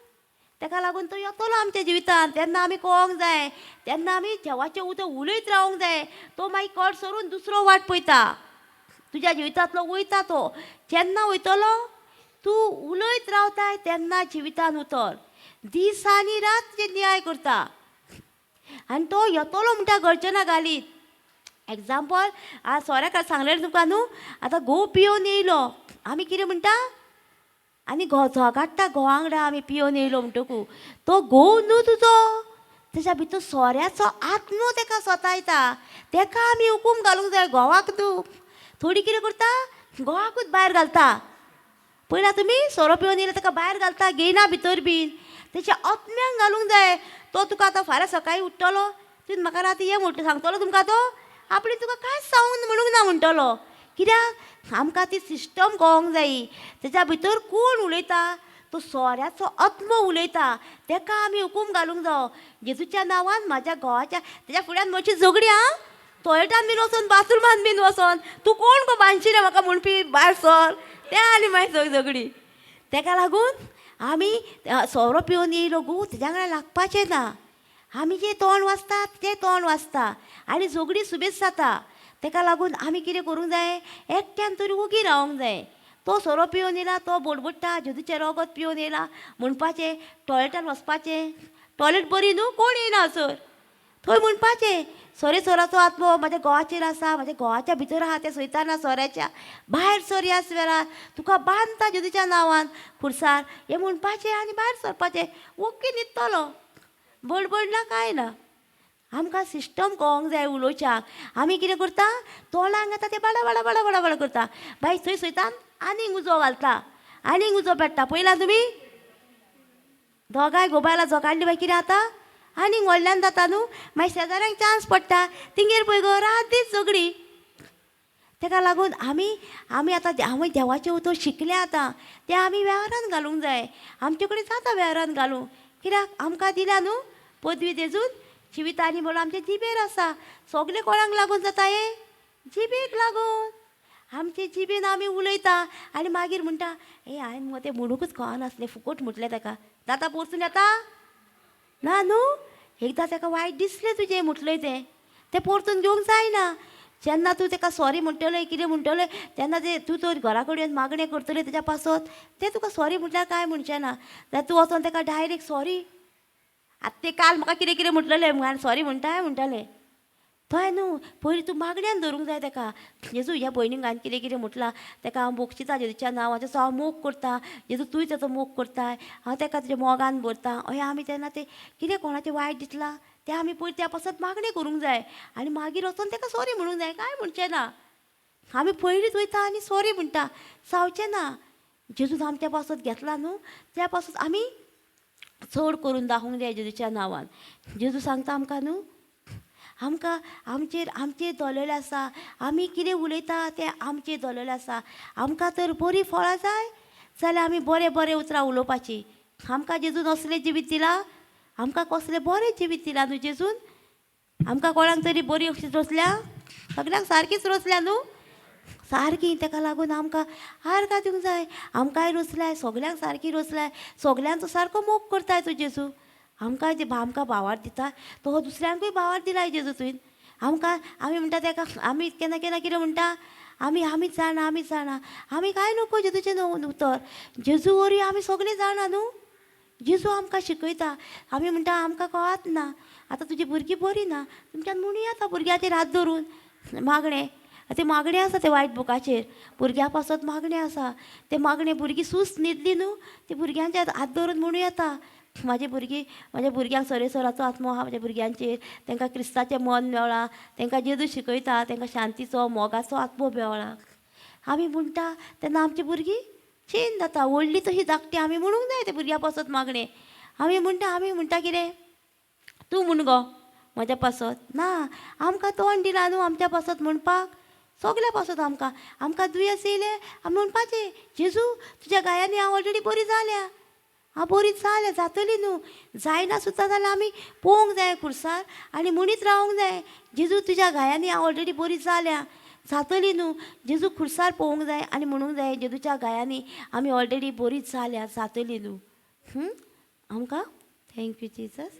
Speaker 1: तेका लागून तो येतलो आमच्या जिवितान. तेन्ना आमी कळोंक जाय, तेन्ना आमी देवाचें उतर उलयत रावंक जाय. तो मागीर कट सरून दुसरो वाट पळयता, तुज्या जिवितांतलो वयता तो. जेन्ना वयतलो तूं उलयत रावताय तेन्ना जिवितान उतर, दीस आनी रात तुजें न्याय करता आनी तो येतलो म्हणटा गर्जना घालीत. एग्जाम्पल आज सोऱ्याक सांगलें तुमकां न्हू, आतां घोव पियोवन येयलो, आमी कितें म्हणटा आनी घो झगाडटा घोवा वांगडा आमी पियोवन येयलो म्हणटकू, तो घोव न्हू तुजो, तेज्या भितर सोऱ्याचो आत्मो तेका सतायता, तेका आमी हुकूम घालूंक जाय, घोवाक न्हू. थोडी कितें करता, घोवाकूच भायर घालता. पळयला तुमी, सोरो पिवन येयलो तेका भायर घालता, घेयना भितर बीन. तेच्या आत्म्यांक घालूंक जाय. तो तुका आतां फाल्यां सकाळीं उठ्ठलो, तुवें म्हाका राती ये म्हणटा सांगतलो तुमकां, तो आपणे तुका कांयच सांगून म्हणूंक ना म्हणटलो. कित्याक आमकां ती सिस्टम कळोंक जायी, तेच्या भितर कोण उलयता, तो सोऱ्याचो आत्मो उलयता, तेका आमी हुकूम घालूंक जावो. जेजूच्या नांवान म्हाज्या घोवाच्या तेच्या फुड्यान म्हजी झगडी आं, टॉयलेटान बीन वचोन, बाथरुमान बीन वचोन, तूं कोण गो बांदशी रे म्हाका म्हणपी, भायर सर, तें आनी मागीर झगडी. तेका लागून आमी सोरो पिवन येयलो गो तेज्या वांगडा लागपाचें ना. आमी जें तोंड वाचता तें तोंड वाचता आनी झगडी सुबेज जाता. तेका लागून आमी कितें करूंक जाय, एकट्यान तरी ओगी रावंक जाय. तो सोरो पिवन येयला, तो बडबडटा, जेजूचें रगत पिवन येयला म्हणपाचें, टॉयलेटान वचपाचें, टॉयलेट बरी न्हू, कोण येयना सर, थंय म्हणपाचें सोरे सोराचो आत्मो म्हाज्या घोवाचेर आसा, म्हाज्या घोवाच्या भितर आहा तें सैताना सोऱ्याच्या, भायर सर ह्याच वेळार, तुका बांदता जेजूच्या नांवान खुर्सार, हें म्हणपाचें आनी भायर सरपाचें. ओके न्हिदतलो, बडबड ना कांय ना. आमकां सिस्टम कळोंक जाय उलोवच्याक. आमी कितें करता, तोंडाक येता तें बाडा बाडा बाडा बाडा बाडा करता, बाय थंय सैतान आनीक उजो घालता, आनीक उजो पेट्टा. पळयला तुमी, दोगांय घोबायला झगाडली बाय कितें जाता, आनीक व्हडल्यान जाता न्हू, मागीर शेजाऱ्यांक चान्स पडटा, तिंगेर पळय गो रात दीस झगडी. तेका लागून आमी आमी आतां आमी देवाचें उतर शिकले आतां, तें आमी वेव्हारान घालूंक जाय. आमचे कडेन जाता वेव्हारान घालूंक, कित्याक आमकां दिल्या न्हू पदवी तेजून जिवितांनी म्हणून आमचे जिबेर आसा. सगळें कोणाक लागून जाता हें, जिबेक लागून. आमचे जिबेन आमी उलयता आनी मागीर म्हणटा, ए हांवें मुगो तें म्हणूंकच कळनासलें, फुकट म्हटलें तेका. जाता परतून येता ना न्हू, एकदां तेका वायट दिसलें तुजें म्हटलें तें, तें परतून घेवंक जायना. जेन्ना तूं तेका सॉरी म्हणटलें, कितें म्हणटलें, तेन्ना तें तूं तर घरा कडेन मागणें करतलें तेज्या पासत, तें तुका सॉरी म्हटल्यार कांय म्हणचें ना. जाल्यार तूं वचोन तेका डायरेक्ट सॉरी, आतां तें काल म्हाका कितें कितें म्हटलेलें, हांवें सॉरी म्हणटाय म्हणटालें, थंय न्हू पयलीं तूं मागण्यान धरूंक जाय तेका. जेजू ह्या भयणीक हांवें कितें कितें म्हटलां, तेका हांव बोगशिता जेजूच्या नांवान, तेचो हांव मोग करता, जेजू तूंय तेचो मोग करताय, हांव तेका तुज्या मोगान भरता. अशें आमी तेन्ना तें कितें कोणाचें वायट दिसलां तें आमी पयलीं त्या पासत मागणें करूंक जाय आनी मागीर वचोन तेका सॉरी म्हणूंक जाय. कांय म्हणचें ना, आमी पयलींच वयता आनी सॉरी म्हणटा, जावचें ना. जेजून आमच्या पासत घेतला न्हू, त्या पासत आमी चड करून दाखोवंक जाय जेजूच्या नांवान. जेजू सांगता आमकां न्हू, आमकां आमचेर आमचेर दवरलेलें आसा, आमी कितें उलयता तें आमचेर दवरलेलें आसा. आमकां तर बरीं फळां जाय जाल्यार आमी बरें बरें उतरां उलोवपाचीं. आमकां जेजून असलें जिवीत दिलां, आमकां कसलें बरें जिवीत दिलां न्हू जेजून. आमकां कोणाक तरी बरी अशी रचल्या, सगल्यांक सारकीच रचल्या न्हू, सारकी. तेका लागून आमकां आर्गां दिवंक जाय. आमकांय रचल्याय, सगल्यांक सारकी रचल्याय, सगल्यांचो सारको मोग करताय तो जेजू. आमकां जे आमकां भावार दिता तो दुसऱ्यांकूय भावार दिलाय जेजू तुवें. आमकां आमी म्हणटा तेका, आमी केन्ना केन्ना कितें म्हणटा, आमी आमीच जाणा, आमीच जाणा, आमी कांय नको जेजूचें न्हू उतर. जेजू वरवीं आमी सगळीं जाणा न्हू, जेजू आमकां शिकयता. आमी म्हणटा आमकां कळत ना, आतां तुजी भुरगीं बरीं ना, तुमच्यान म्हणूं येता भुरग्याचेर हात धरून मागणें. तें मागणें आसा तें वायट बुकाचेर, भुरग्यां पासत मागणें आसा, तें मागणें भुरगीं सूस न्हिदली न्हू, तें भुरग्यांच्या हात धरून म्हणूं येता, म्हाजी भुरगीं, म्हाज्या भुरग्यांक सरेसराचो आत्मो आहा म्हाज्या भुरग्यांचेर, तांकां क्रिस्ताचें मन मेळ्ळां, तांकां जेजू शिकयता, तांकां शांतीचो मोगाचो आत्मो मेळ्ळा. आमी म्हणटा तेन्ना आमची भुरगीं चेंज जाता. व्हडली तशी धाकटी आमी म्हणूंक जाय ते भुरग्यां पासत मागणें. आमी म्हणटा, आमी म्हणटा कितें, तूं म्हण गो म्हज्या पासत ना, आमकां तोंड दिलां न्हू आमच्या पासत म्हणपाक, सगल्या पासत. आमकां आमकां दुयेंस येयलें आमी म्हणपाचें, जेजू तुज्या गायांनी हांव ऑलरेडी बरी जाल्या, हांव बरी जाल्या, जातली न्हू. जायना सुद्दां जाल्यार आमी पळोवंक जाय खुर्सार आनी म्हणीत रावंक जाय, जेजू तुज्या घायांनी हांव ऑलरेडी बरी जाल्या, जातली न्हू. जेजू खुर्सार पळोवंक जाय आनी म्हणूंक जाय, जेजूच्या घायांनी आमी ऑलरेडी बरी जाल्या, जातली न्हू. आमकां thank you Jesus.